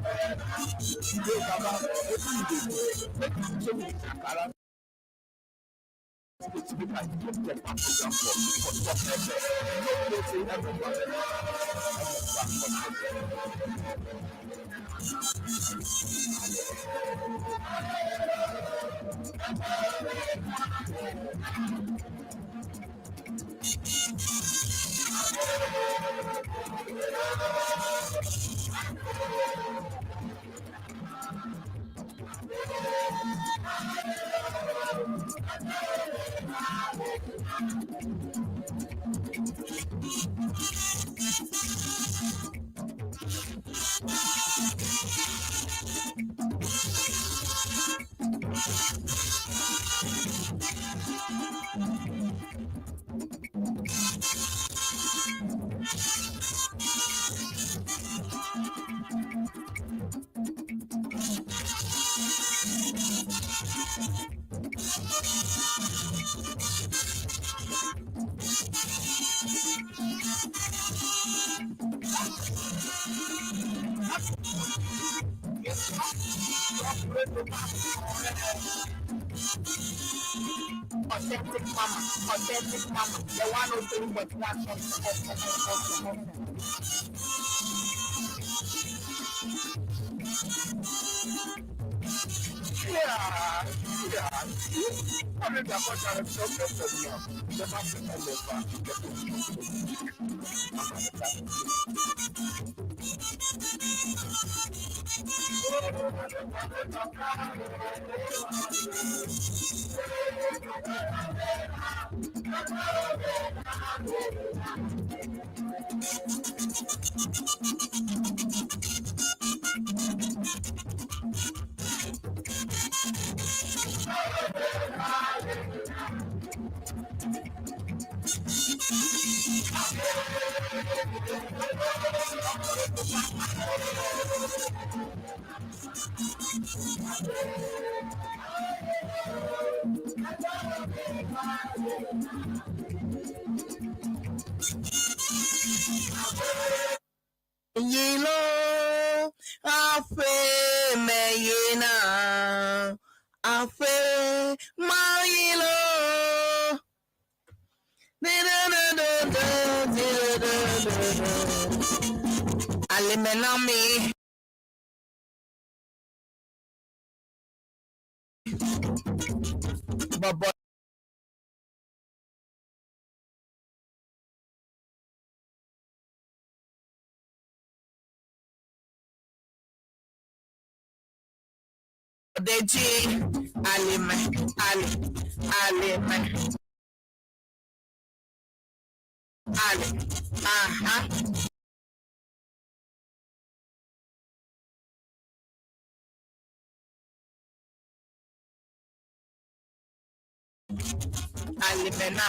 Today, Baba, wetin you dey do? Make you show me the Akara. Make I do proper program for Top FM. You no know say everybody. Authentic Mama, Authentic Mama, the 103.1 FM. Yeah, yeah. Yilo afe meyina afe mayilo. Alimenami. Bọ̀bọ̀ Deji alime ali alime ali aha. Alimena.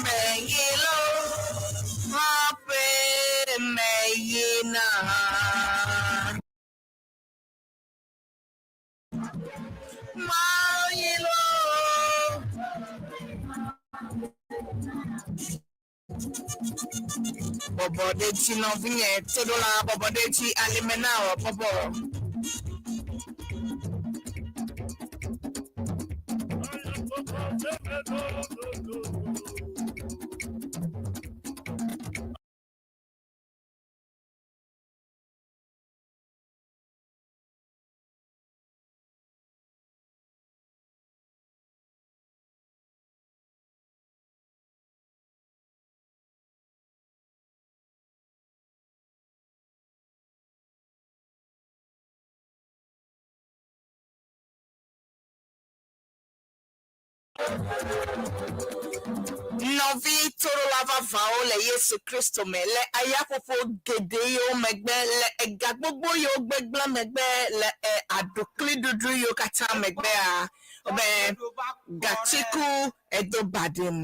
Meyilo afe meyina. Mayilo. Bọ̀bọ̀dé tí nɔvinye toɖola bɔbɔdé tí alimena wɔ bɔbɔ. Nɔvi toɖola vavãwo le Yesu Kristo me le ayaƒoƒo geɖe yiwo megbe le ega gbogbo yiwo gbegblẽ megbe le e, aɖukliɖuɖu yiwo katã megbea be gatiku edo baɖim.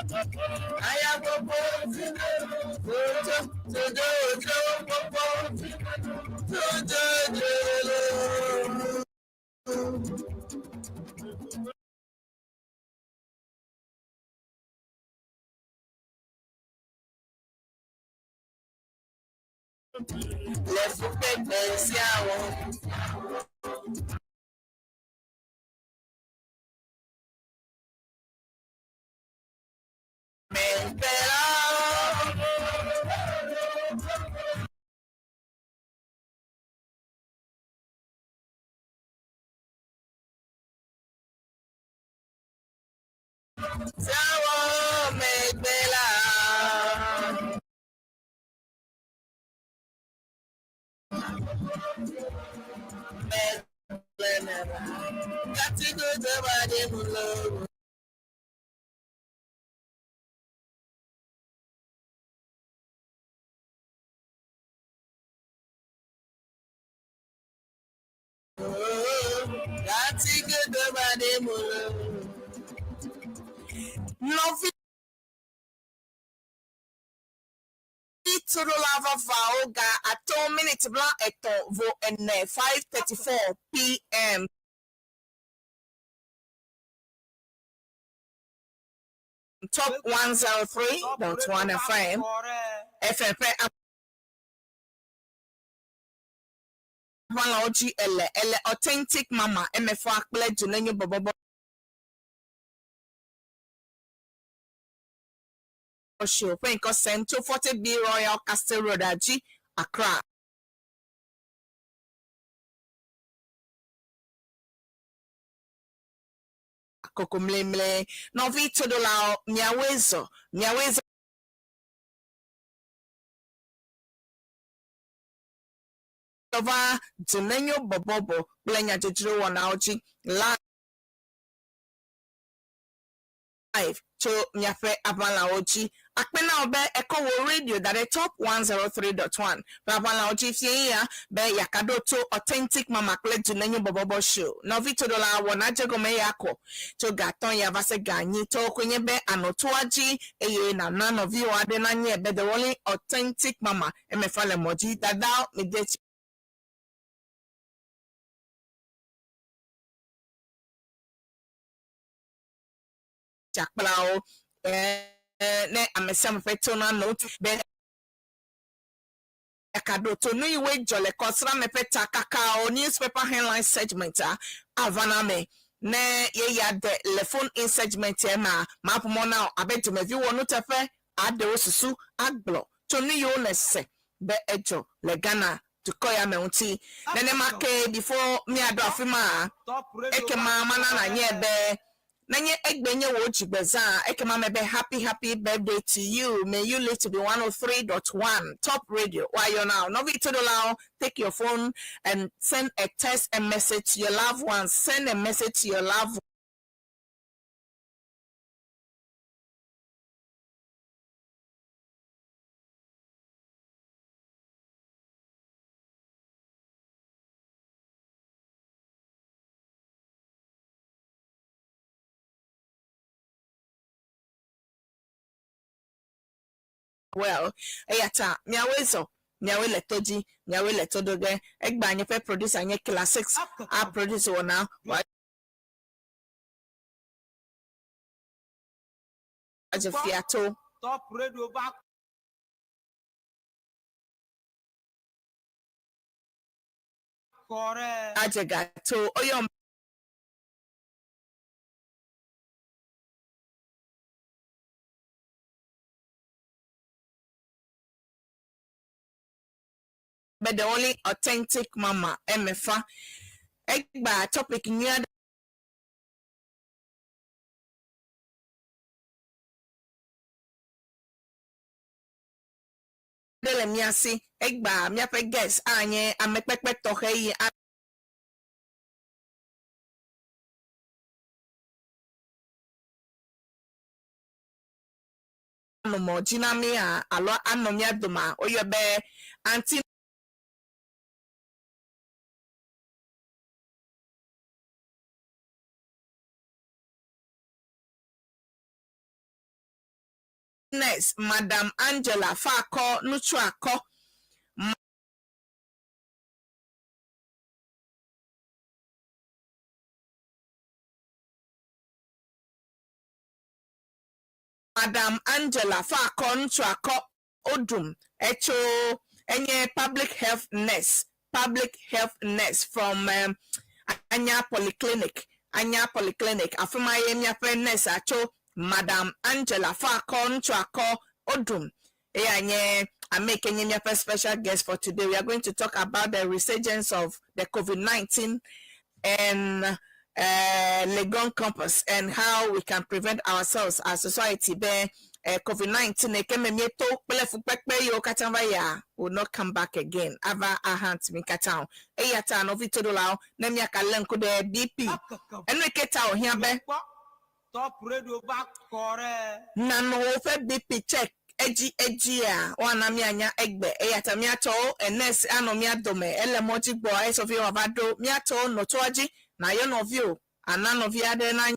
Aya gbogbo ojo ojo ojo gbogbo ojo ojo. Lẹ́fún pẹ̀pẹ̀ sí àwọn. Mẹ̀pẹ̀lá. Sí àwọn mẹ̀pẹ̀lá. Mẹ̀pẹ̀lá. Kátìkù tó bá dé mú lọ́wọ́. Kátìkù tó bá dé mú lọ́wọ́. Nɔvi toɖola vavawo ga atɔ̃ miniti bla etɔ̃ vo ene 5:34 pm. Top 103.1 FM. FM ƒe aʋalawo dzi ele ele authentic mama MFA kple Dzonenyo bɔbɔbɔ show ƒe ŋkɔ sem tso 40B Royal Castle Road adzi Accra. Kokomlemle nɔvi toɖolawo miawoe zɔ miawoe zɔ va Dzonenyo bɔbɔbɔ kple nyadzodzro wɔnawo dzi live tso miaƒe aʋalawo dzi. Akpe na wo be ekɔ wo radio da ɖe Top 103.1 ƒe aʋalawo dzi fie ya be yakaɖo to authentic mama kple Dzonenyo bɔbɔbɔ show. Nɔvi toɖola wɔna dze gɔme ya kɔ tso ga atɔ̃ ya va se ga anyi tɔwo koe nye be anɔ toa dzi eye nana nɔviwo aɖe nanye be the only authentic mama emefa le mɔ dzi dada mi de tsakplawo ɛɛ ne ame sia ame ƒe to nanɔ ŋuti be yakaɖo to nu yiwoe dzɔ le kɔsrame ƒe takakawo newspaper headline segment a ava na me ne yeya de le phone in segment yɛ ma maƒomɔ na wo abe dumevi wɔ nuteƒe aɖewo susu agblɔ tso nu yiwo ne se be edzɔ le Ghana dukɔ ya me ŋuti nenema ke before míaɖo afi ma ekema mana nanye be nenye egbe nye wo dzigbezã ekema me be happy happy birthday to you. May you live to be 103.1 Top Radio. Why now nɔvi toɖolawo, take your phone and send a text and message to your loved ones. Send a message to your loved well. Eya ta miawoe zɔ miawoe le to dzi miawoe le to ɖo ge egba nye ƒe producer nye Killer Six a produce wɔna wòadze fia to. Top Radio va kɔ ɖe. Adze ga to oyɔ be the only authentic mama emefa egba topic nyui aɖe le mía si egba míaƒe guest anye amekpekpe tɔxɛ yi anɔ mɔ dzi na mía alo anɔ mía dome woyɔ be aunty Nurse Madam Angela Fakɔ Nutsuakɔ. Madam Angela Fakɔ Nutsuakɔ Odum etso enye public health nurse, public health nurse from um, Anya Polyclinic, Anya Polyclinic. Afi ma ye míaƒe nurse atso Madam Angela Fakɔ Nutsuakɔ Odum. Eya nye ame yi ke nye míaƒe special guest for today. We are going to talk about the resurgence of the COVID-19 and Legon campus and how we can prevent ourselves as society be COVID-19 yi ke me míeto kple fukpekpe yiwo katã va yia will not come back again ava ahaunt mí katã o. Eya ta nɔvi toɖolawo ne míaka lé ŋku ɖe BP enu yi ke ta wòhiã be nanɔ woƒe BP check edzi edzia woana míanya egbe eya ta míatɔwo nurse anɔ mía dome ele mɔ dzi gbɔ esɔvi wòava ɖo míatɔwo nɔ toa dzi nayɔ nɔviwo ana nɔvi aɖe na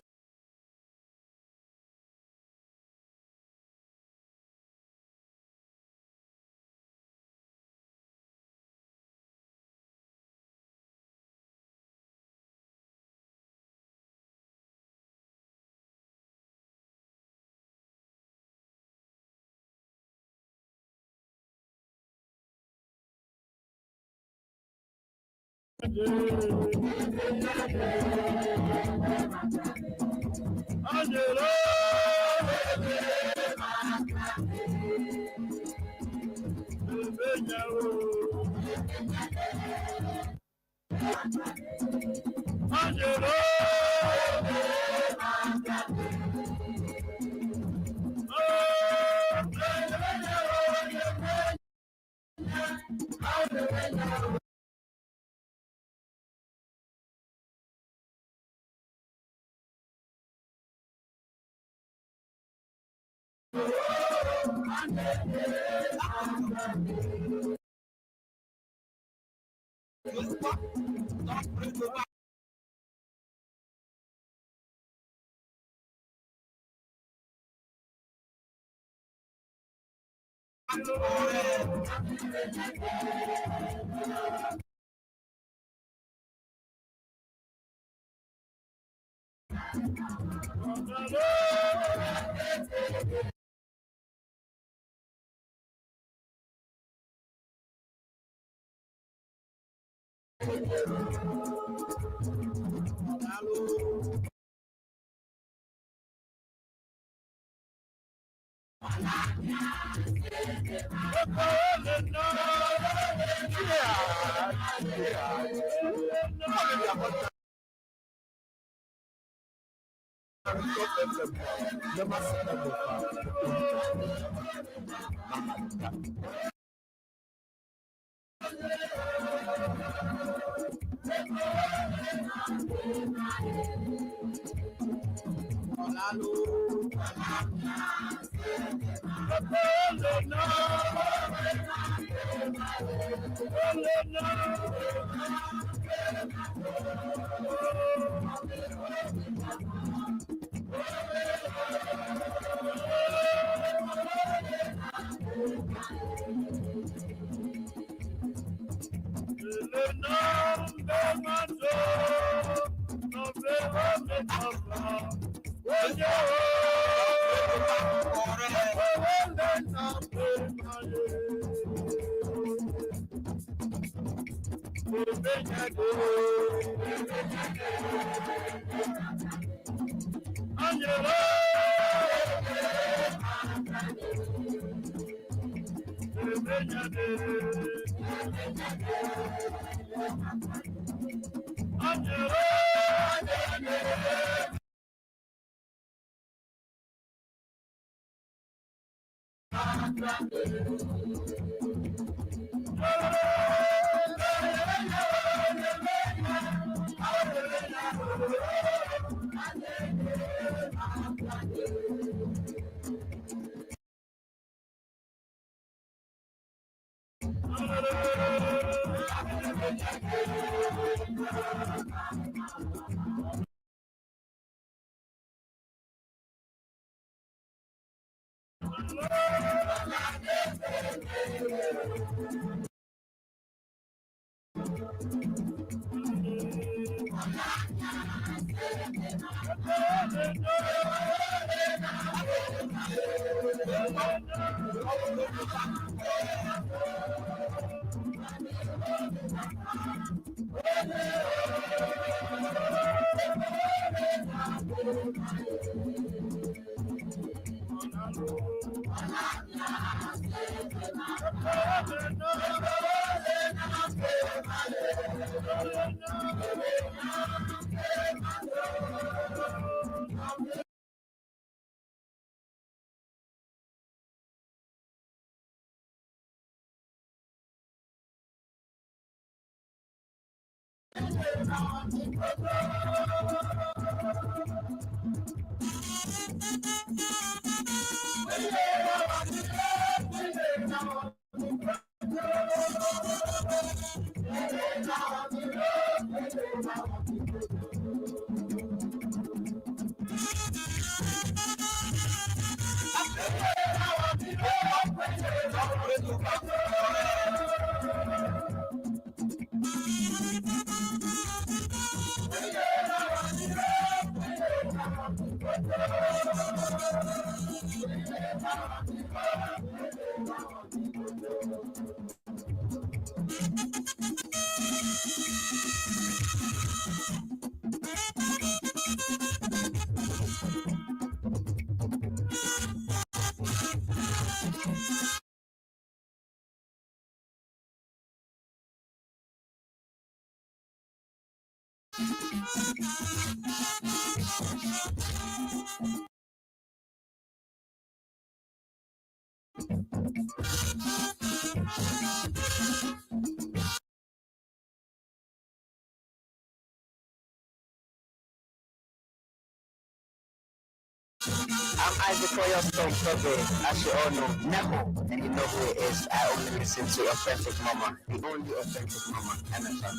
I'm Isaac Royal Stone Tobe, as you all know, Neho, and you know who it is. I only listen to Authentic Mama, the only Authentic Mama, MFM.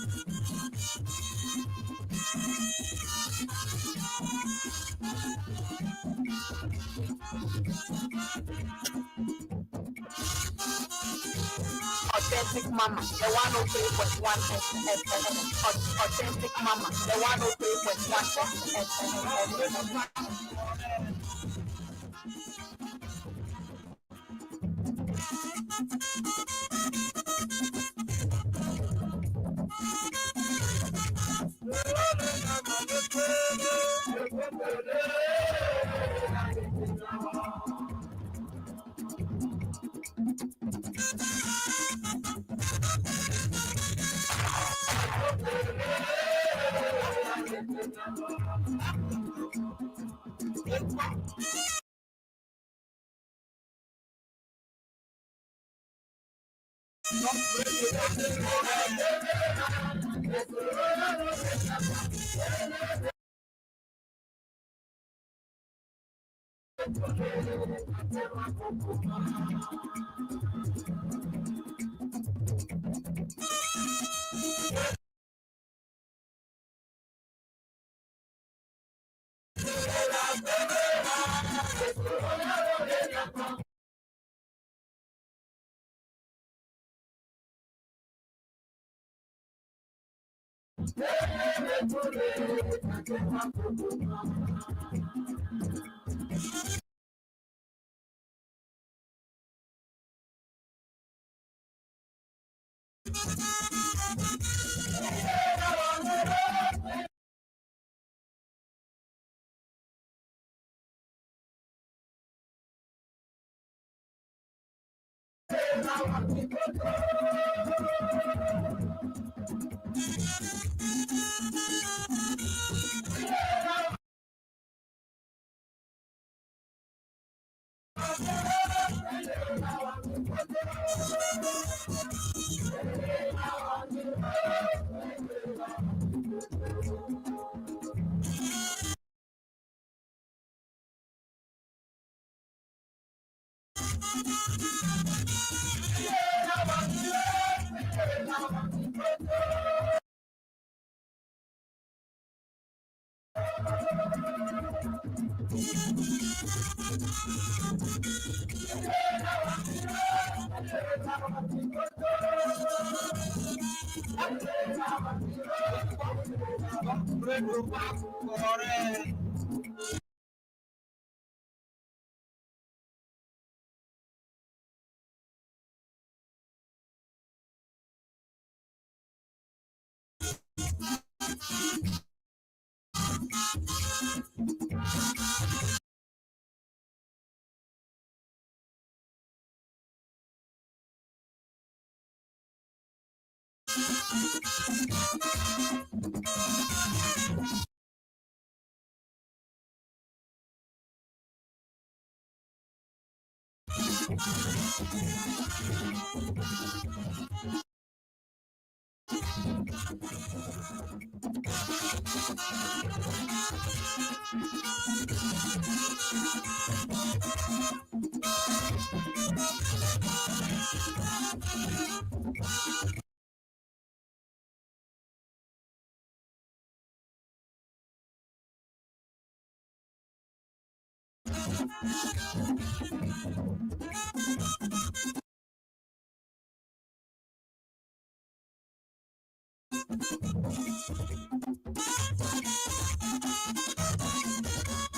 Authentic Mama, the 103.1 FM. Authentic Mama, the 103.1 FM.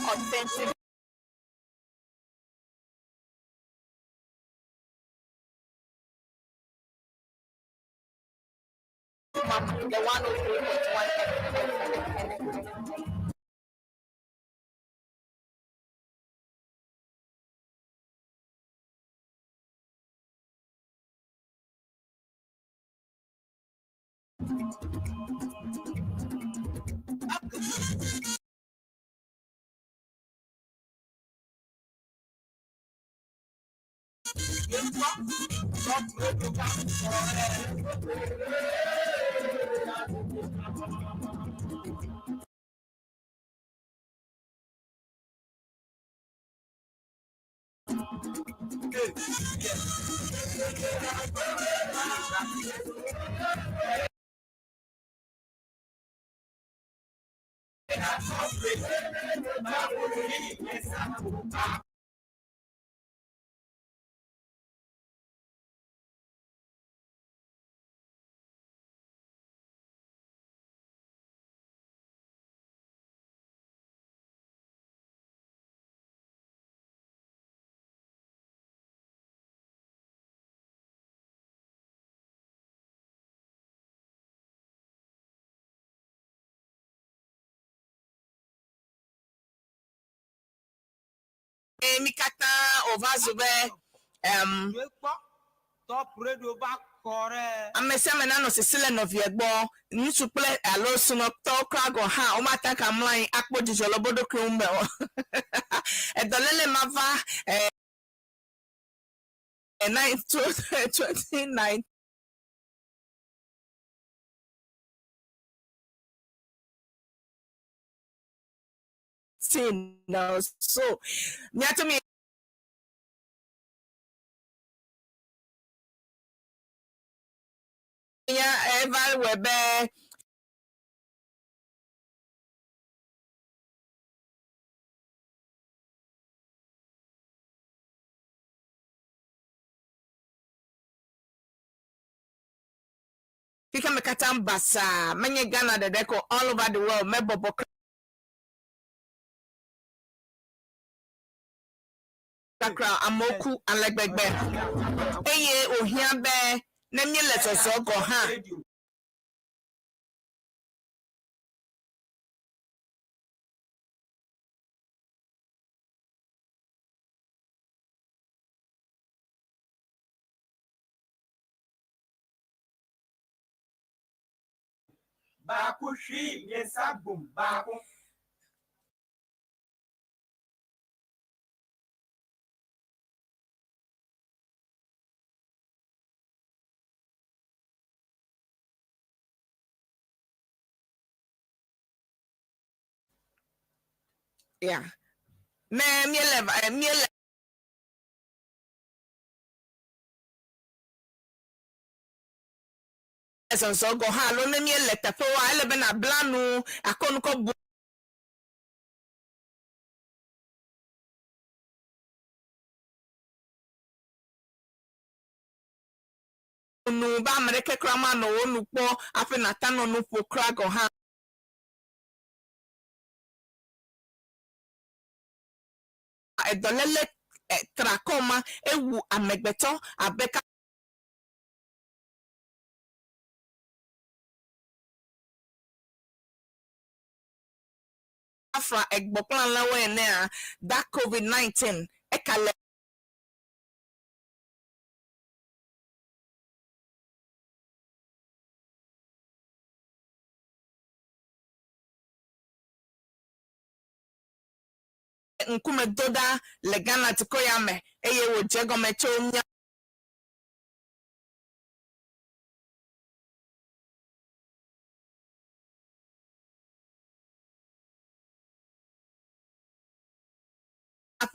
Authentic Mama, the 103.1 FM. Eye mí katã wòva zu be, em, ame sia ame nanɔ sisi le nɔvia gbɔ, ŋutsu kple alo srɔ̃tɔwo kura gɔ̃ hã, womate ŋu amlɔ anyi akpɔ dzidzɔ le woƒe ɖokuiwo me o. Edɔléle ma va eh, 2019 so míate ŋu nya eva wɔe be xexeame katã basaa menye Ghana ɖeɖe ko all over the world mebɔbɔ kakra amewo ku ale gbegbe eye wòhiã be ne míele zɔzɔ gɔ̃ hã Baako hwii mmiɛnsa bom baako. Yeah. Ne míele míele zɔzɔ gɔ̃ hã alo ne míele teƒewoa, ele be nàbla nu akɔ nu kɔ bu Nu be ame ɖeke kura manɔ wo nu kpɔ hafi nàte nɔ nu ƒo kura gɔ̃ hã. Edɔléle trakɔ ma ewu amegbetɔ abe kafra egbɔ kple alẽwo enea, that COVID-19 eka le ŋkume do ɖa le Ghana dukɔ ya me eye wòdze egɔme tso mía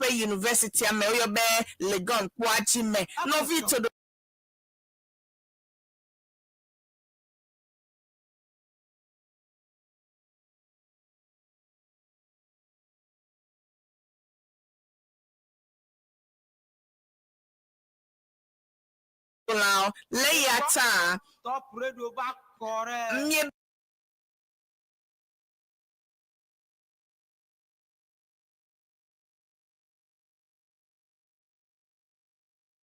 ƒe yunivɛsitia me woyɔ be Legon kpoa dzi me. Nɔvi to ɖolawo le ya ta Top radio va kɔ ɖe. mie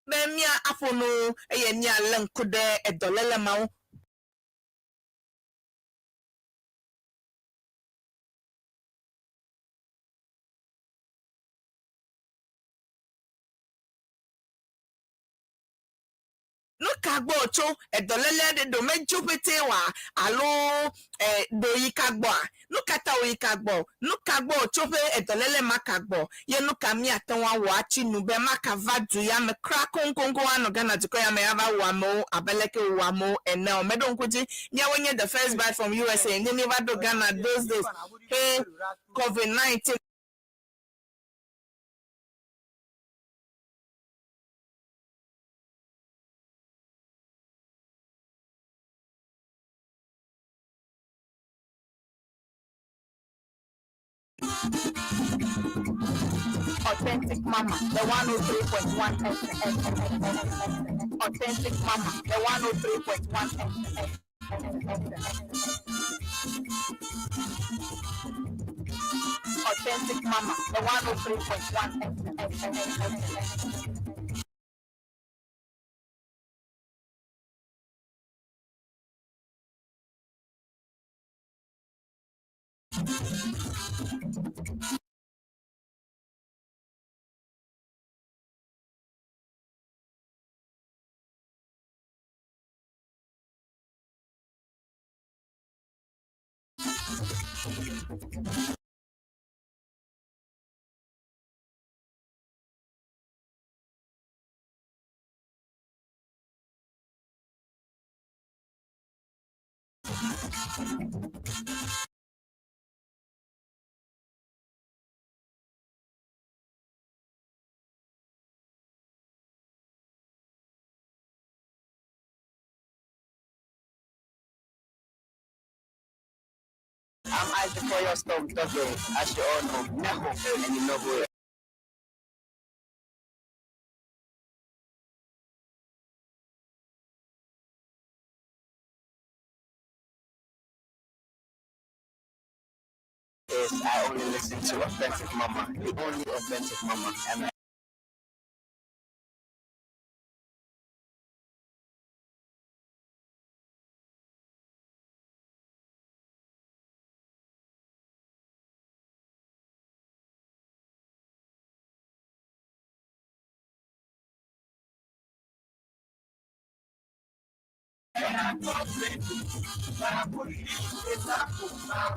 be mía aƒo nu eye míalé ŋku ɖe edɔléle ma ŋu. Nu ka gbɔ tso edɔléle aɖe ɖo medzo ƒete wa alo e, ɖo yi ka gbɔa? Nu ka ta wòyi ka gbɔ? Nu ka gbɔ tso ƒe edɔléle ma ka gbɔ? Ye nu ka míate ŋu awɔ atsi nu be maka va du ya me kura koŋkoŋkoŋ anɔ Ghana dukɔ ya me ava wu amewo abe leke wòwu amewo ene o. Meɖo ŋku dzi míawoe nye the first batch from USA ne míeva ɖo Ghana those days he COVID-19 Authentic Mama, the 103.1 FM. Authentic Mama, the 103.1 FM. Authentic Mama, the 103.1 FM. I'm Isaac Koyostom Toge, as you all know, Neho, and you know who it is. I only listen to Authentic Mama, the only Authentic Mama. And Baako hwii mmiɛnsa gbom baako.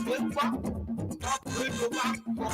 Gbɔ. Top Radio va kɔ ɖe.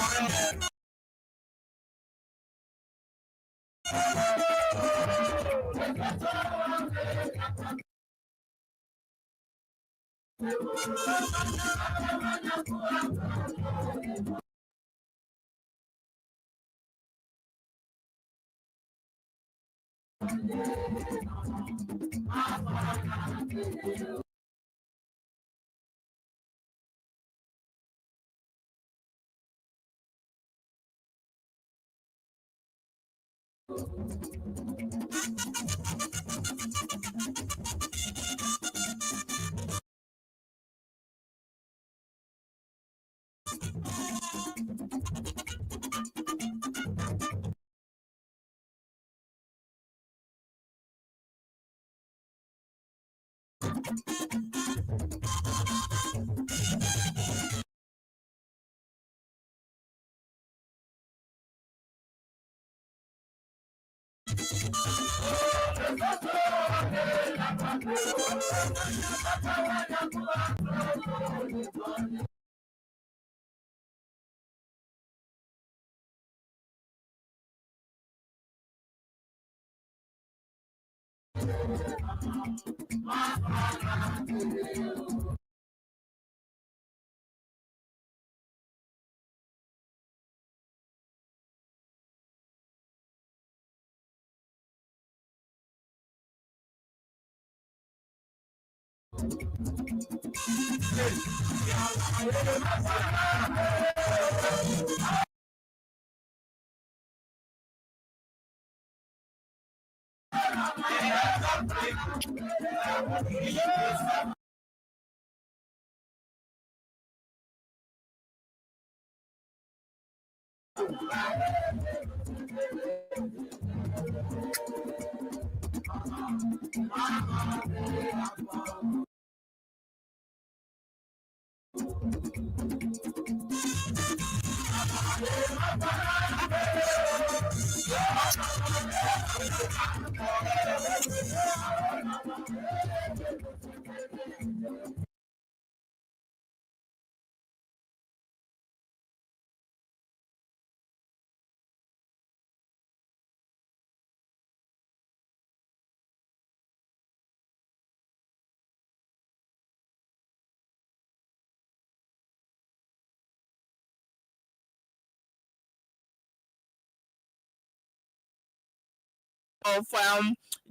Of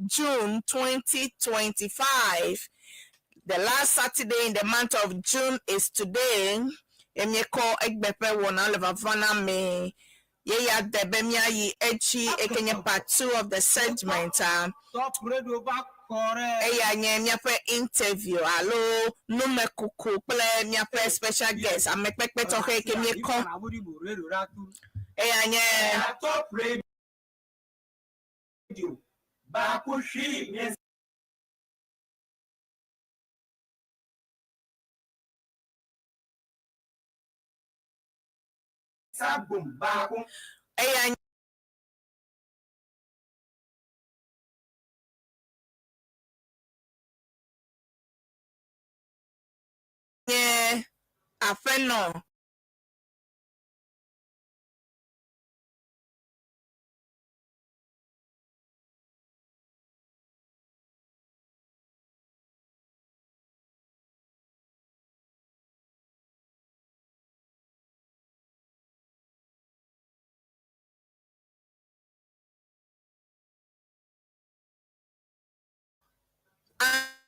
June 2025. The last Saturday in the month of June is today. Emiekɔ egbe ƒe wɔna le vava na me. Ye ya de be míayi edzi eke nye part two of the segment. Top Radio va kɔ ɖe. Eya nye míaƒe interview alo numekuku kple míaƒe special guest amekpekpe tɔxɛ ke míekɔ. Eya nye Top Radio baako hwee mmiɛnsa. Bom baako. Eya nye aƒenɔ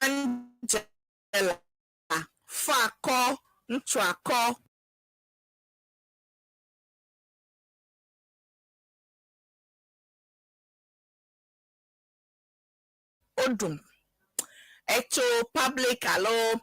Angela Fakɔ ŋutsuakɔ. Odum etso public alo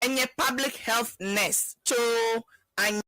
Enye public health nurse tso anyi.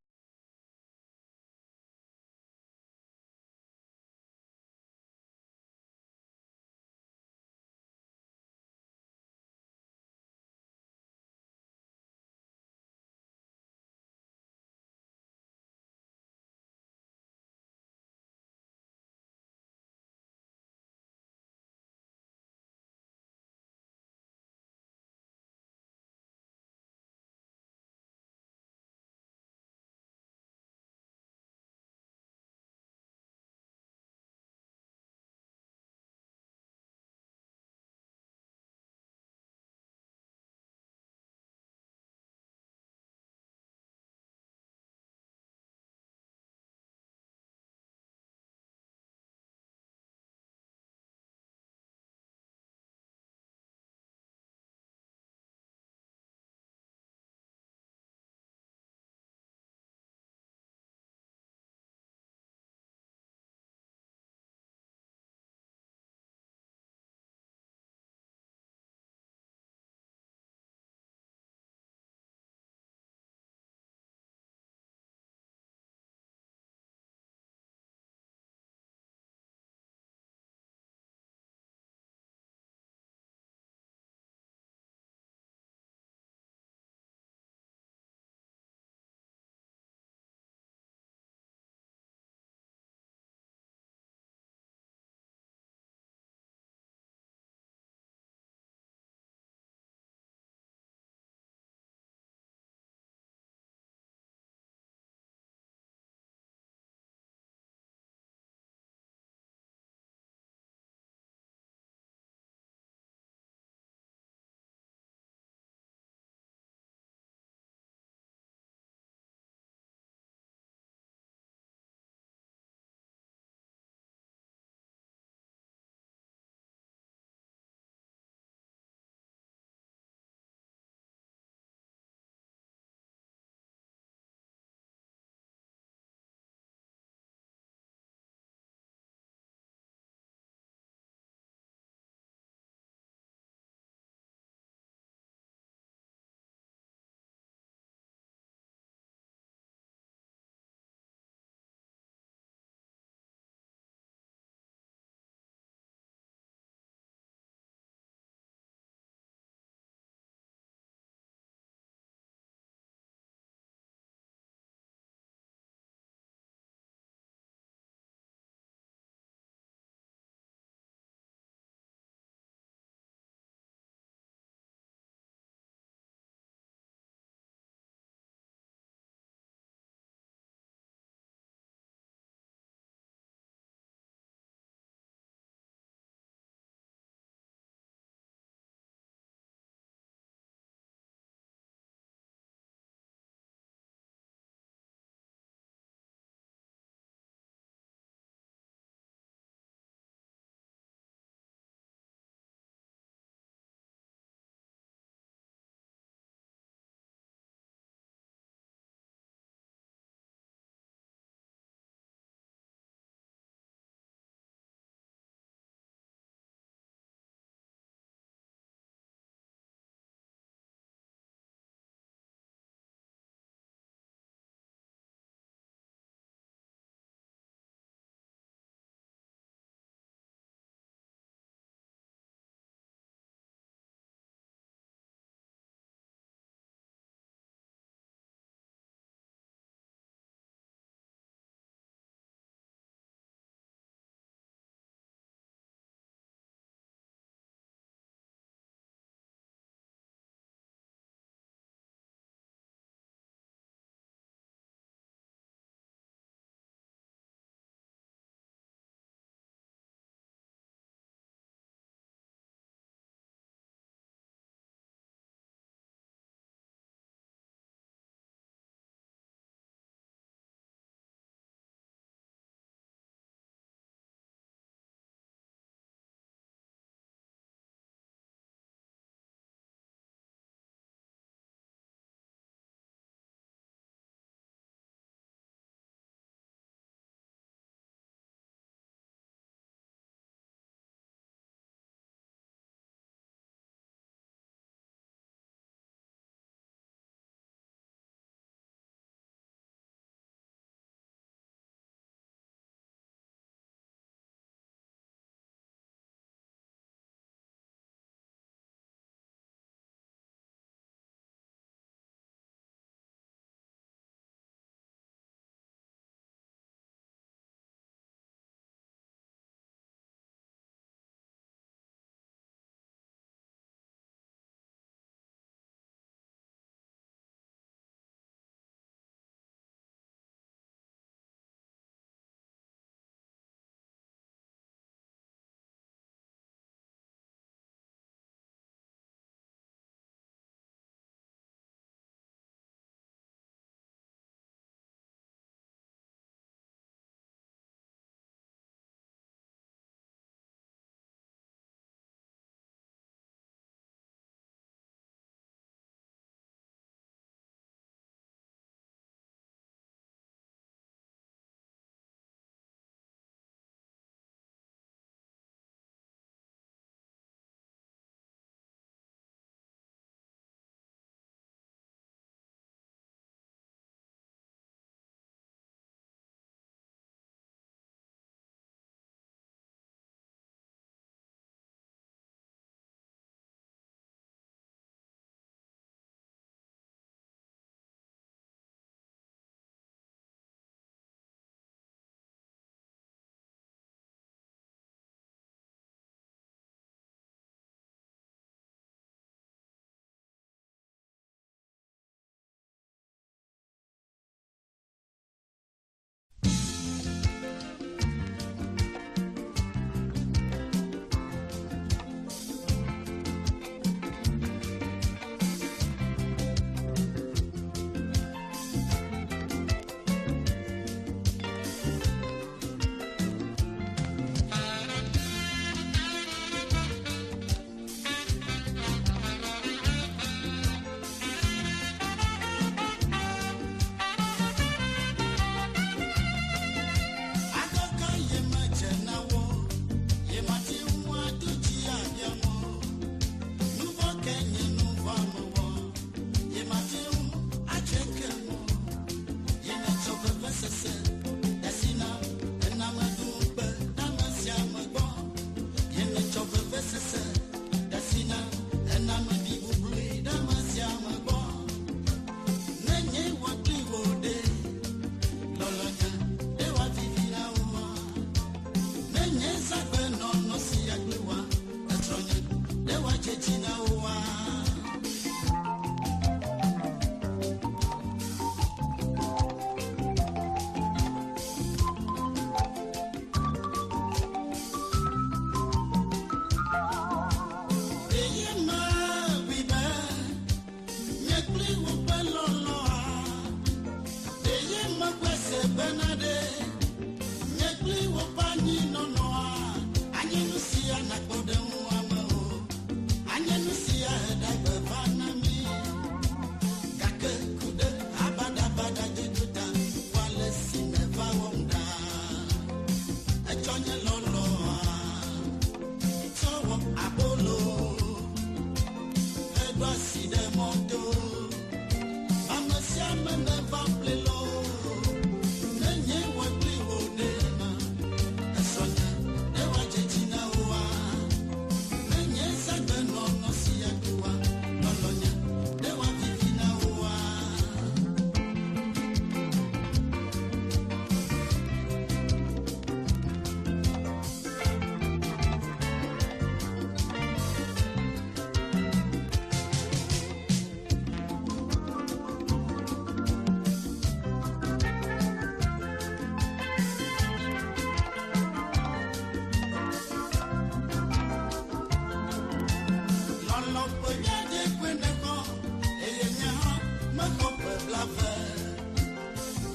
ave.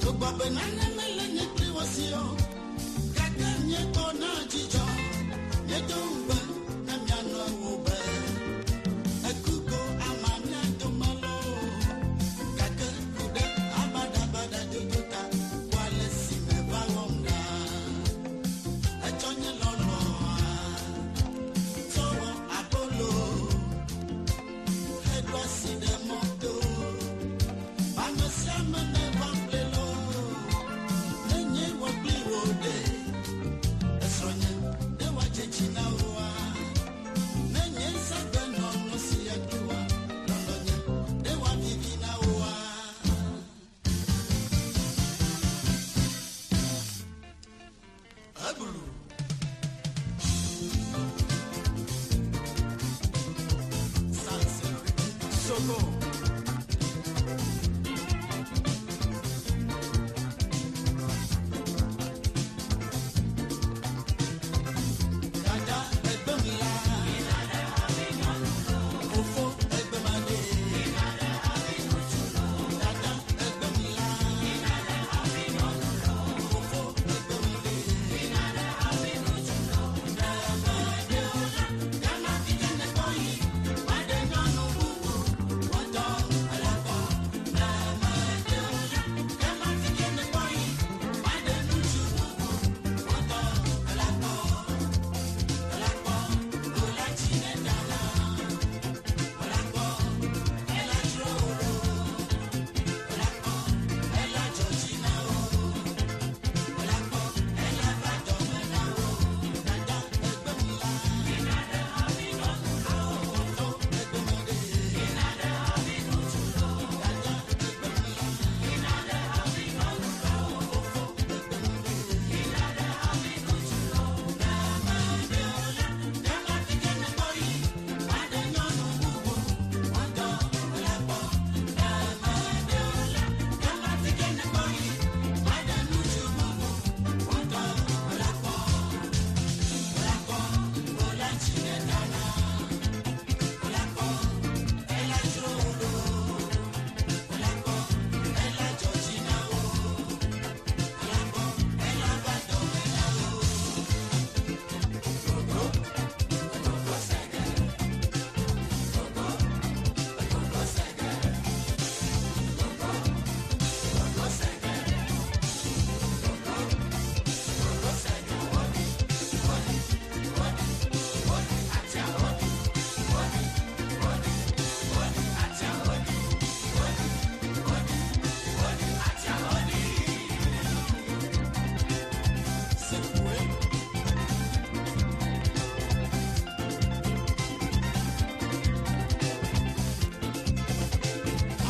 Togbɔ be nane mele nye kpli wo si o, gake míekpɔna dzidzɔ. Míedo ŋugbe na mía nɔewo be ekugo ama mía dome loo. Gake ku ɖe abaɖabaɖa dodo ta, kpɔ ale si nèva wɔm ɖa. Etsɔ nye lɔlɔ̃a tsɔ wɔ abolo heɖo asi ɖe mɔto. Ame sia ame neva ƒle loo, ne nye wɔ kpli wò ɖe, esrɔ̃nye ɖe wòadze dzi na wòa? Ne nye zãgbenɔnɔ sia kpli wòa, lɔlɔ̃nye ɖe wòavivi na wòa? Eblu. Soko. Dada egbe mi la. Fofo egbe ma de. Dada egbe mi la. Fofo egbe mi de.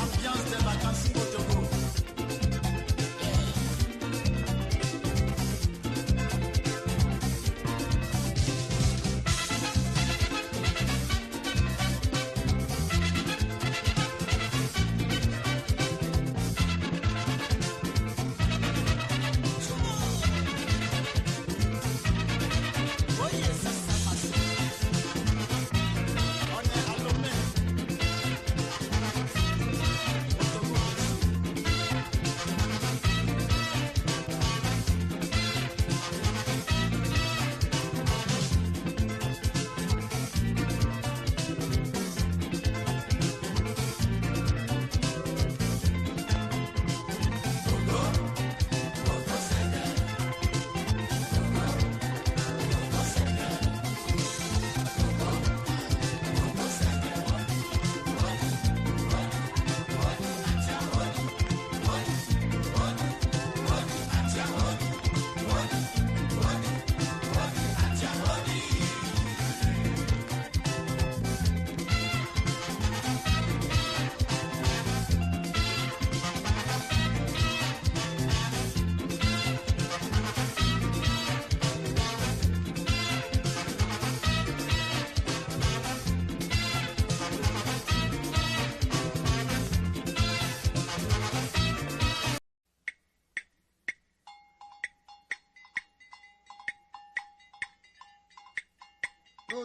Ambiance des vacances au Togo. Oye, ça, ça passe. On est à Lomé. Au Togo.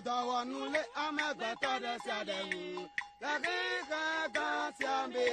Dɔwɔnu le amegbetɔ ɖe sia ɖe ŋu le xexe gã sia me.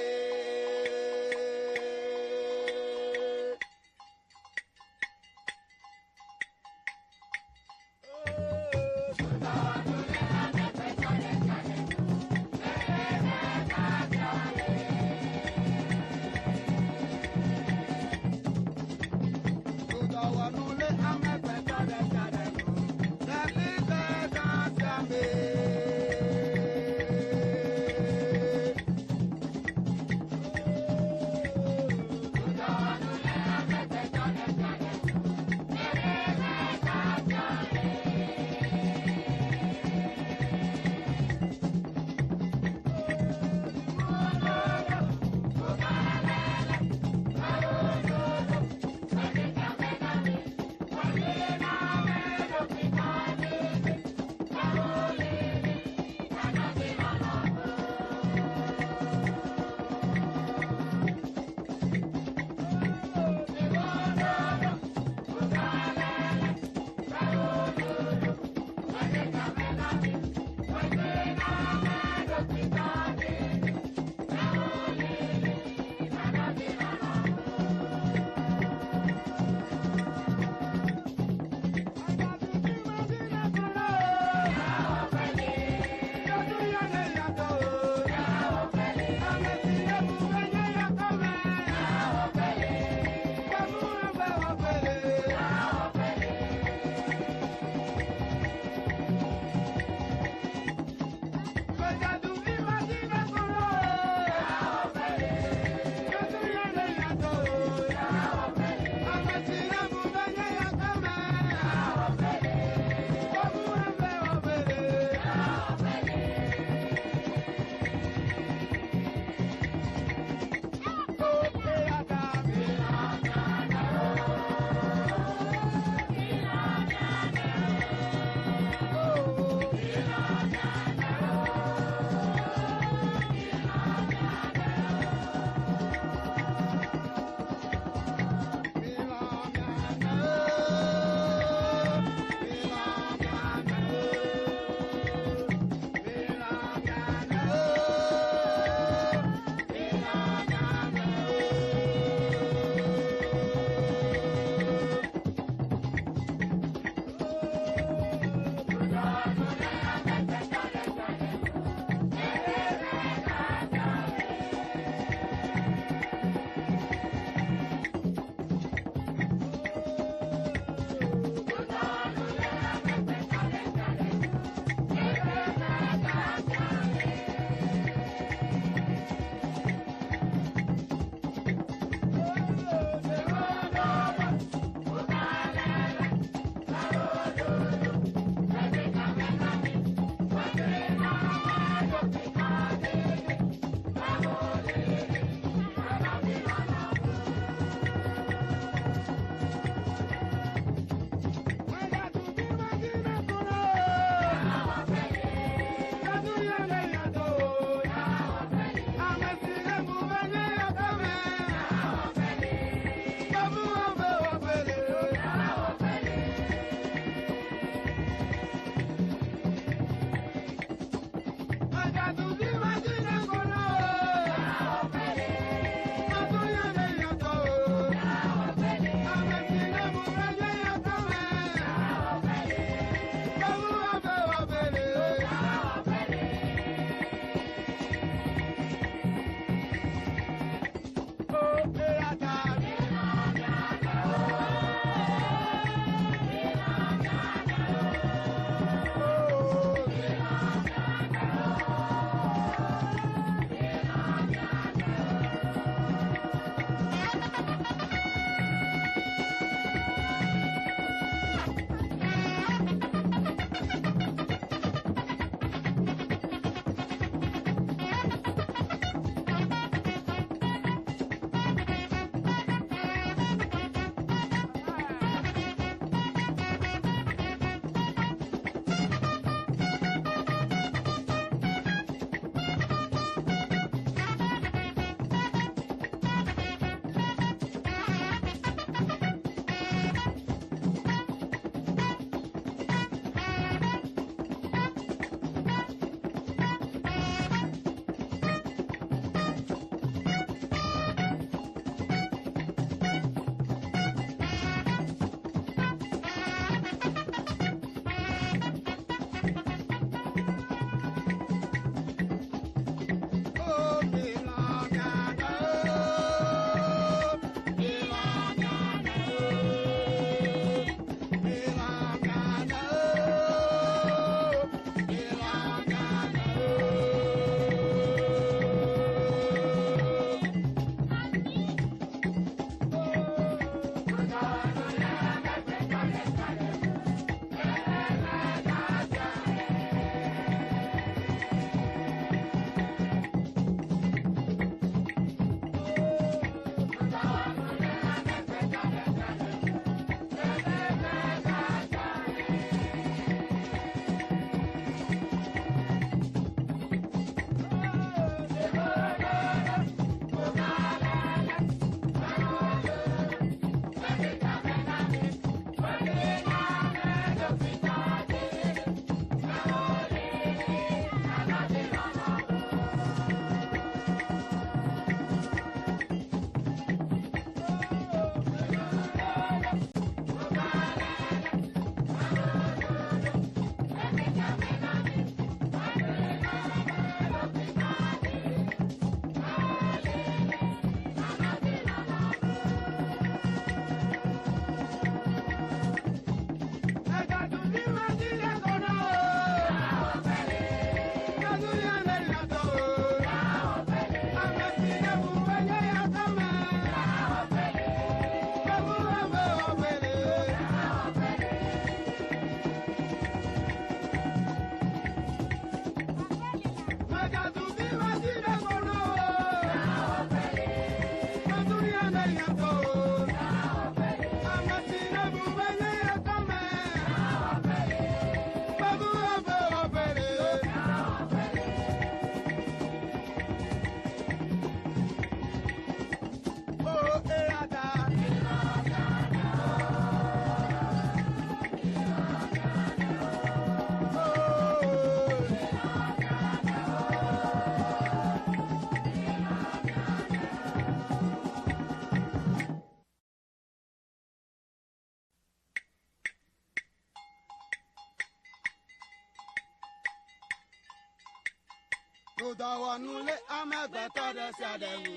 Dɔwɔnu le amegbetɔ ɖe sia ɖe ŋu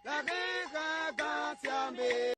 le xexe gã sia me.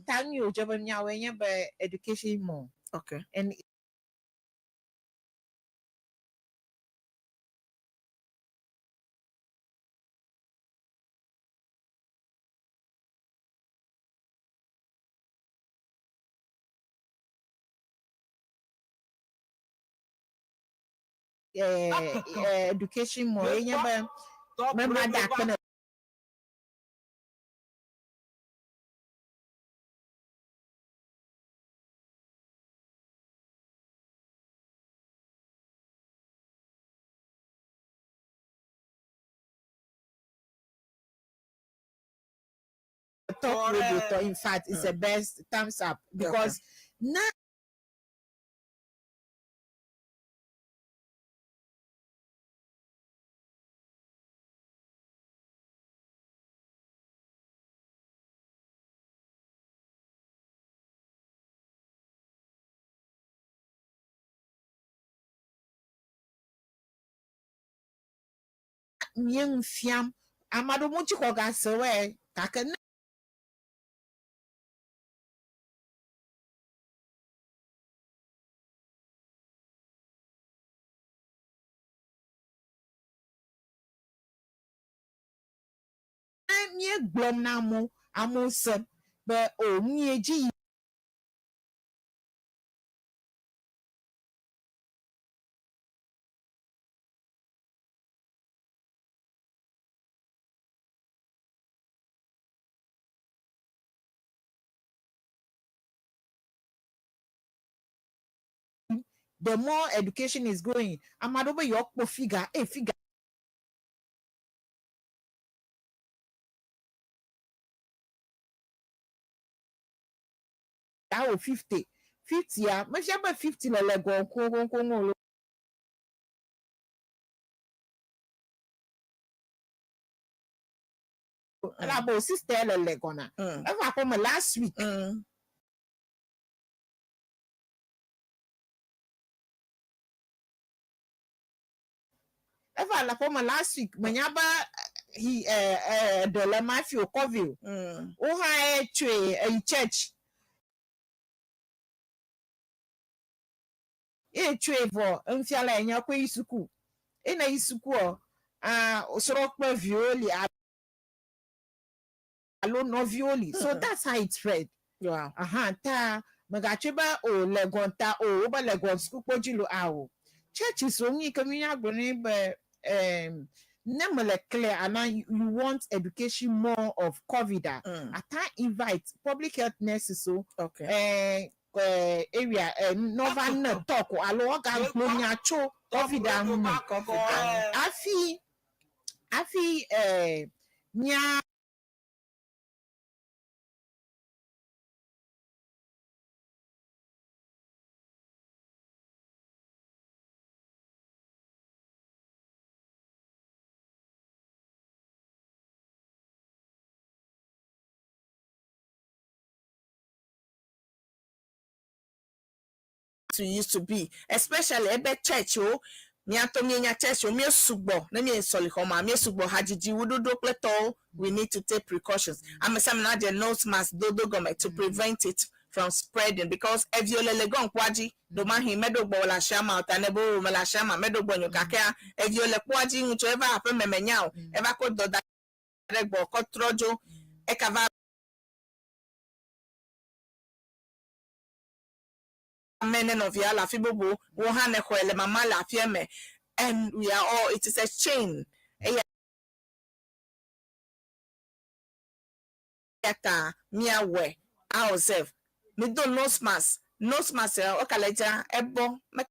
Ta nu yi wòdze be míawɔe nye be education more. Okay. And eh, eh, education more ye nye be mema da akpe ne top radio tɔ. In fact, it's the best thumbs up because ne mie nu fiam ame aɖewo motsi xɔ ga se wɔe gake ne míegblɔm na amewo amewo sem be o nu ye dzi yim the more education is going ame aɖewo be yewoakpɔ figure eye figure awɔ 50 50 ya mefia be 50 le le gɔ koŋkoŋkoŋ o elabe o sister le le gɔna eva aƒeme last week. Eva le aƒeme last week menya be he eɖe le ma fi o kɔvi o. Wo hã etsoe eyi church. Ye tsoe vɔ enufiala enye koe yi suku. Ene yi sukuɔ, ah srɔ̃ kple viwo li alo nɔviwo li. So that's how it spread. Wow. Aha ta megatsɔe be o le gɔnta o wobe le gɔn sukukpo dzi lo ao. Churches wo nu yi ke míagblɔ nɛ be um, ne mele clear ana you want education more of COVID a, ata invite public health nurses o. Okay. Eh, eh, area eh, nɔva ne talk alo woagagblɔ nya tso COVID a ŋu me. Hafi hafi eh, mía to used to be especially ebe church o miatɔ mienya church o miesugbɔ ne mie sɔlixɔma miesugbɔ hadzidzi wuɖoɖo kple tɔwo we need to take precautions ame sia ame na dze nose mask dodo gɔme to prevent it from spreading because evio le le gɔn kpɔa dzi ɖomahi meɖo gbɔ le asiama o ta ne be o mele asiama meɖo gbɔ nyo gakea evio le kpɔa dzi ŋutsu eva aƒe me menya o eva ko dɔ da ɖe gbɔ kɔ trɔ dzo eka va ame ne nɔvia le afi bubu wo hã ne xɔe le mama le aƒea me and we are all it is a chain eya ta míawɔe a observe mi do nose mask nose mask ya woka le dzra ebɔ meka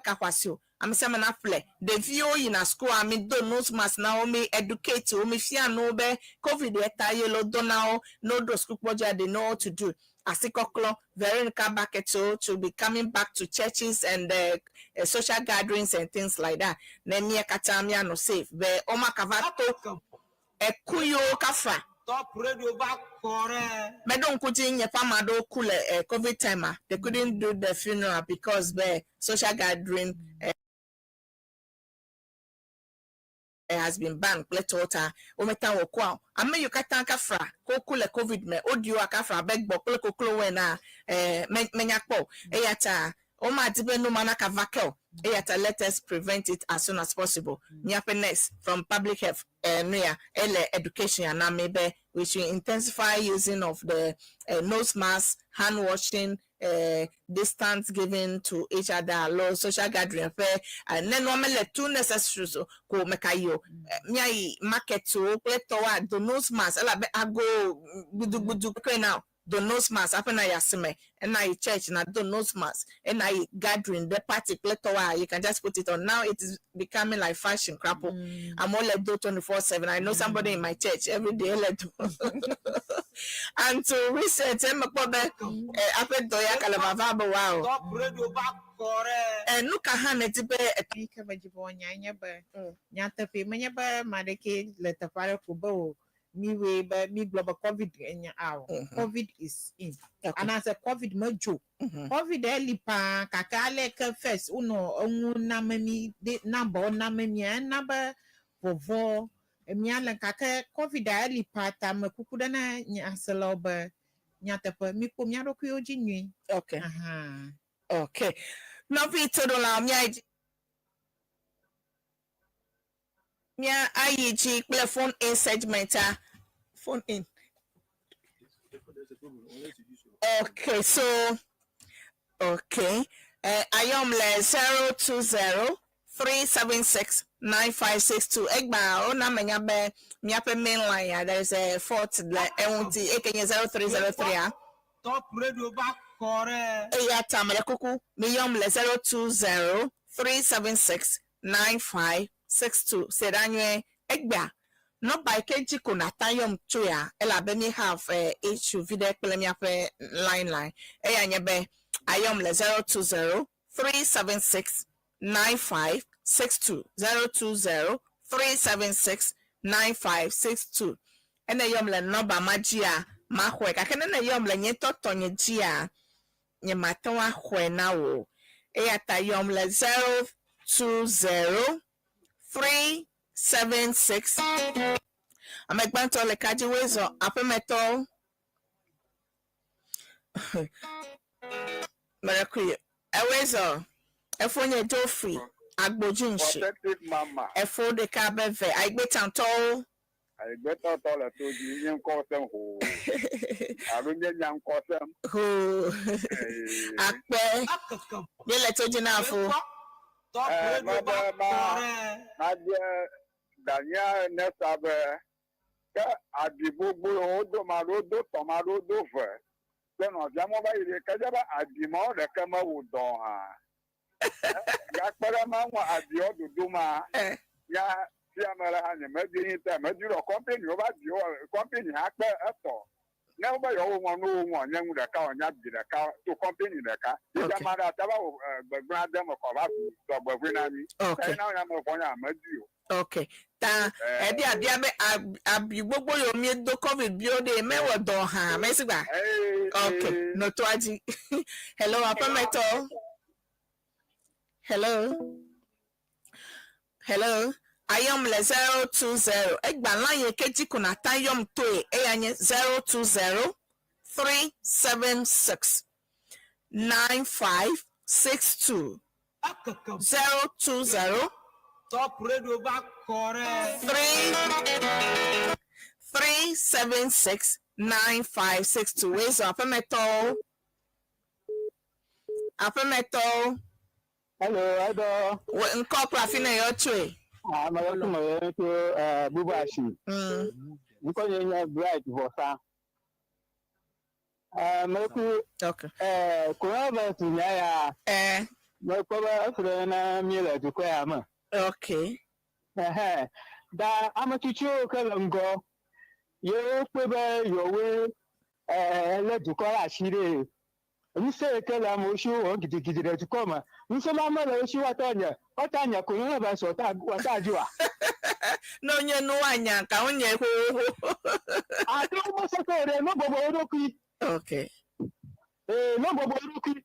xɔ asi o ame sia ame na ƒle ɖeviwo yina school a mi do nose mask na wo mi educate wo mi fia nu wo be covid yɛ ta ye le do na wo no do school kpɔdza they know what to do asikɔklɔ Veronica bucket o to be coming back to churches and social gatherings and things like that ne mía katã míanɔ safe be womakava to eku yiwo kafa Top radio va kɔ ɖe. meɖo ŋku dzi nye ƒe ame aɖewo ku le covid time a they couldn't do the funeral because be social gathering has been banned kple tɔwo ta wometa wɔ kua o. Ame yiwo katã kafra ke woku le covid me woɖi woa kafra abe gbɔ kple koklowo enea eh, me menya kpɔ o. Eya ta womadi be nu ma nakava ke o. Eya ta let us prevent it as soon as possible. Míaƒe nurse from public health eh, nu ya ele education ya na mí be we should intensify using of the eh, nose mask, hand washing, eh, distance given to each other alo social gathering ƒe eh, ne nua mele too necessary so ko meka yi o. Eh, míayi market wo kple tɔwoa do nose mask elabe ago gbudugbudu kpe na o. Do nose mask hafi na yi asime, ena yi church na do nose mask, ena yi gathering ɖe party kple tɔwoa you can just put it on. Now it is becoming like fashion krapo. Amewo le do 24/7. I know somebody in my church every day ele do. And to recent eme kpɔ be eh, aƒe dɔ ya ka le vava be wow. Top Radio va kɔ ɖe. Eh, nu ka hã nèdi be Yi ke medzi be woanya nye be nyateƒe menye be ame aɖeke le teƒe aɖe ko be o miwoe be migblɔ be covid enye ao. Covid is in. Anaasɛ covid medzo. Covid eli paa gake ale ke first wonɔ eŋu name mi de number name mia ena be vɔvɔ mia le gake covid a eli paa ta me kuku ɖe na nyaselawo be nyateƒe mikpɔ mia ɖokuiwo dzi nyuie. Okay. Aha. Okay. Nɔvi toɖolawo mía mía ayi dzi kple phone in segment a phone in. Okay, so okay. Ayɔm le 020 376 9562. Egba wona menya be míaƒe main line ya there is a fault le eŋuti eke nye 0303 a. Top Radio va kɔ ɖe. Eya ta mele kuku miyɔm le 020 376 9562. Se ɖa nyuie egbea nɔmba yi ke dzi ko nata yɔm tso ya elabe mi have issue vi ɖe kple míaƒe line eya nye be ayɔm le 020 376 9562, 020 376 9562. Ene yɔm le nɔmba ma dzia maxɔe gake ne ne yɔm le nye ŋutɔ tɔnye dzia nye mate ŋu axɔe na wò eya ta yɔm le 020 376. Ame gbãtɔ le ka dzi woe zɔ aƒemetɔwo mɛrɛkui ewoe zɔ efo nye Geoffrey Agbodzinsi. Authentic Mama. Efo ɖeka be ve ayigbetãtɔwo. Ayigbetɔtɔ le to dzi nye ŋkɔ sem hoo. Alo nye nya ŋkɔ sem. Hoo akpe míele to dzi na fo. Top Eh, Radio va ma be kɔ ma ɖe. ma bia Daniel Nesa be ke abi gbogbo wodo ma ɖewo do tɔ ma ɖewo do ve kple nɔvia mo va yi ɖe ke dze be abi mawo ɖeke mewu dɔ hã. Gakpe ɖe ma ŋu abiwo dodo ma Eh, ya fia me le hã nye medi yi ta medi ɖɔ kɔmpani wo va biwo kɔmpani hã kpe etɔ ne wo be yewowo ŋɔ ne wo ŋɔ nye ŋu ɖeka wɔ nye abi ɖeka to kɔmpani ɖeka yi Okay. ame aɖe ate va wɔ gbegblẽ ade me kɔ va dɔgbevoe na mi okay. eye na wo nya me vɔ nya medi o. Okay. Ta ebi abia be abi gbogbo yiwo míedo covid bio ɖe mewɔ dɔ hã mesi gba. Ee, Okay. ee, Nɔtɔa dzi. Hello aƒemetɔ. Hello. Hello. Ayɔm le 020. Egba line yi ke dzi ko nata yɔm toe eya nye 020 376 9562. Akeke 020 Top Radio va kɔ ɖe. 3 376 9562. Wezɔ aƒemetɔwo. Aƒemetɔwo. Hello, Edo. Ŋkɔ kple afi ne yɔ tsoe. Ah, me me tso Bubuashi. Ŋkɔ nye nye Bright Vosa. Meku coronavirus nya ya mekpɔ be efre na mi le dukɔ ya me. Ɛhɛn. Da ame tsitsiwo ke le ŋgɔ ye wokpɔe be yewoe lé dukɔ ɖe asi ɖe. Ŋusẽ yi ke le amewo si wowɔ gidigidi ɖe dukɔ me. Ŋusẽ ma mele wo si woate nye woate nye coronavirus wɔta wɔta dzi oa. Ne wonye nu woanya ka wonye xoxoxo. Ate wo mesese ɖe no bɔbɔ wo ɖokui. Ee, no bɔbɔ wo ɖokui.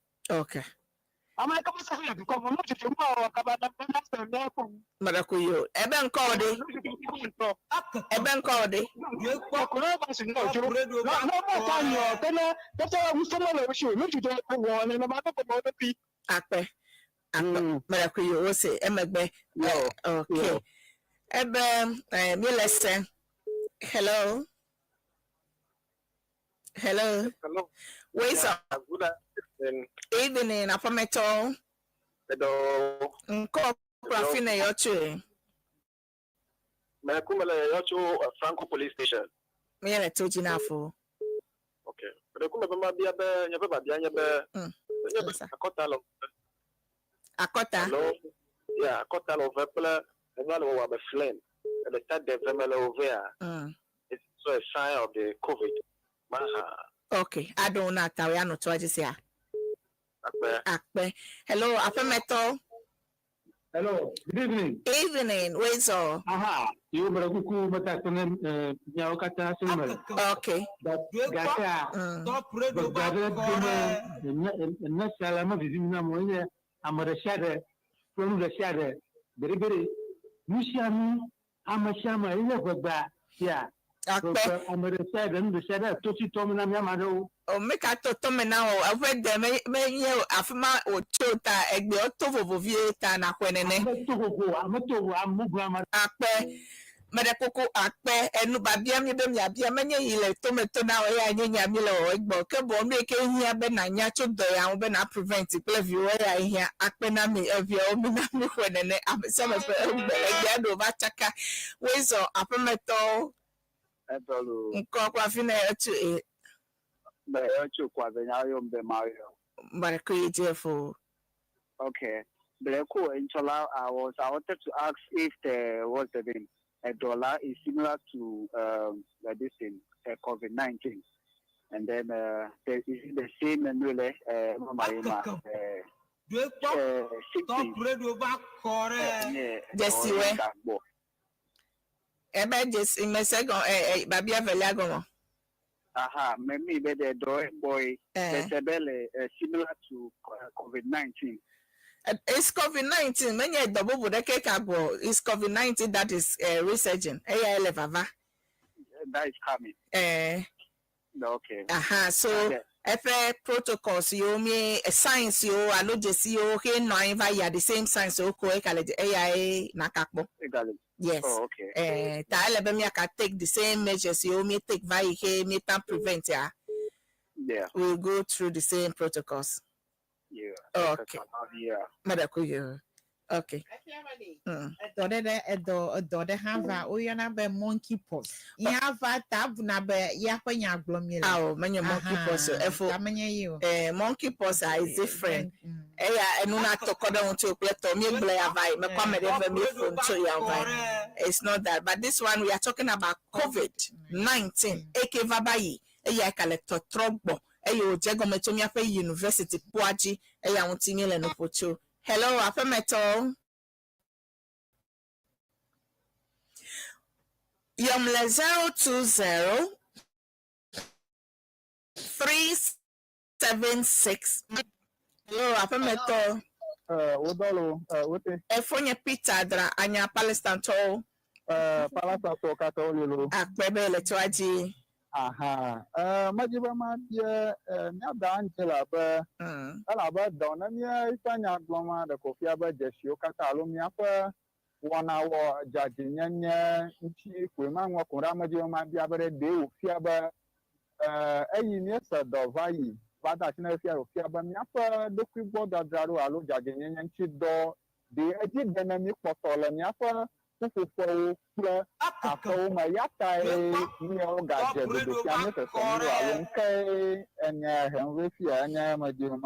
Ame ke mesese le dukɔ me, no tsotso mu awɔ kaba na na se ne ko. Meɖe ku yi o. Ebe ŋkɔ wò ɖe? Ebe ŋkɔ wò ɖe? Coronavirus nɔ dzro. Ne ne ba ta nyɔ ke ne tete ŋusẽ mele wo si o. Nu dzudzɔ wɔ nenema ne bɔbɔ wo ɖokui. Akpe. Akpe. Meɖe ku yi o. Wose emegbe. Yo. Okay. Yo. Ebe eh, míele se. Hello. Hello. Hello. Wait Yeah, good afternoon. Evening, aƒemetɔ. Hello. Ŋkɔ kple afi ne yɔ tsoe. Meku mele yɔ tso Franco Police Station. Míele to dzi na afo. Okay. Meku me be mabia be nye ƒe biabia nye be nye be akɔta le Akɔta. Hello. Yeah, akɔta le wòve kple enua le wɔwɔ abe flame. Le ta de ve me le wòvea. It's so a sign of the COVID. Maha. Okay. Aɖo na tawe anɔ toa dzi sia. Akpe. Akpe. Hello, aƒemetɔ. Hello, good evening. Evening, wezɔ. Aha, yewo me ɖe kuku meta kpe ne eh, miawo katã si me. Okay. Gakea, gbegbe aɖe dome ene sia le mevivi na mo enye ame ɖe sia ɖe kple nu ɖe sia ɖe gbeɖegbeɖe. Nu sia nu, ame sia ame enye ʋegbea sia. Akpe. Ʋegbe ame ɖe sia ɖe, nu ɖe sia ɖe to tsi tɔm na mía ame aɖewo. O meka to tɔme na wò eƒe de me menye afi ma wòtso ta egbewo to vovo vie ta naxɔe nene. Ame to vovo, ame to vovo, ame gblɔ ame. Akpe. Meɖe kuku akpe enu biabia mi be miabia menye yi le tome to na wò eya nye nya mi le wɔwɔ egbɔ ke boŋ nu yi ke hiã be nànya tso dɔ ya ŋu be na prevent kple viwò eya hiã akpe na mi eviawo mi na mi xɔe nene ame sia ame ƒe egbe egbea ɖewo va tsaka woezɔ aƒemetɔwo Edɔ lo. ŋkɔ kple afi ne etso e. Be etso Kwabenya yom be Mario. Mbareko yi dze fo. Okay. Bleko Inchola, I wanted to ask if there was the name a dollar is similar to this thing, COVID 19, and then there, is it the same and really symptoms? Jesi we. Ebe jesi mese gɔn ɛ ɛ babia velia gɔmɔ. Aha, me be the boy, Eh. the similar to COVID 19. It's COVID 19. Menye dɔ bubu ɖeke ka gbɔ. It's COVID 19 that is resurging. Eya ele vava. That is coming. Eh. Okay. Aha, so Okay. eƒe protocols yiwo mi science yiwo alo dzesi yiwo he nɔ anyi va yia the same science yiwo ko eka le eyae nakakpɔ. Got it. Yes. Oh, okay. Eh, ta ele be miaka take the same measures yiwo mi take va yi he mi tan prevent ya. We go through the same protocols. Okay. Meɖe yi. Okay. Edɔ ɖe ɖe edɔ edɔ ɖe hã va woyɔna be monkey pox. Ya va ta buna be ya ƒe nya gblɔm mi le. Awo menye monkey pox o. Efo. Ta menye yi o. Eh, monkey pox ah, is different. Eya enu na tɔkɔ ɖe ŋuti kple tɔ mi gblɔ ya va yi mekɔ ame ɖe ve mi ƒo ŋuti ya va yi. It's not that, but this one we are talking about COVID 19. Eke va ba yi eya ka le tɔtrɔ gbɔ eye wòdze gɔme tso míaƒe university kpoa dzi eya ŋuti mi le nu ƒo tso. Hello, aƒemetɔ. Yɔm le 020 376. Hello, aƒemetɔ. Wodɔlo, wote. Efonye Peter dra anya Palestine tɔwo. Palestine tɔwo katã wole lo. Akpe be le toa dzi. Aha. Medzi be mabia míada Angela be elabe dɔ ne mía eƒe nya gblɔm ɖeko fia be dzesiwo katã alo míaƒe wɔna wɔ dzadzɛnyenye ŋuti koe ma ŋlɔ ko ɖe ame dzi be mabia be ɖe ɖe wòfia be eyi míese dɔ va yi va de asi na fia wòfia be míaƒe ɖokuigbɔdzadzraɖo alo dzadzɛnyenye ŋuti dɔ ɖe edzi ɖe ne mí kpɔtɔ le míaƒe ƒuƒoƒewo kple aƒewo me ya tae míawo gadze dodo fia mí sesem ɖo alo ŋke enye hem ve fia enye medzi be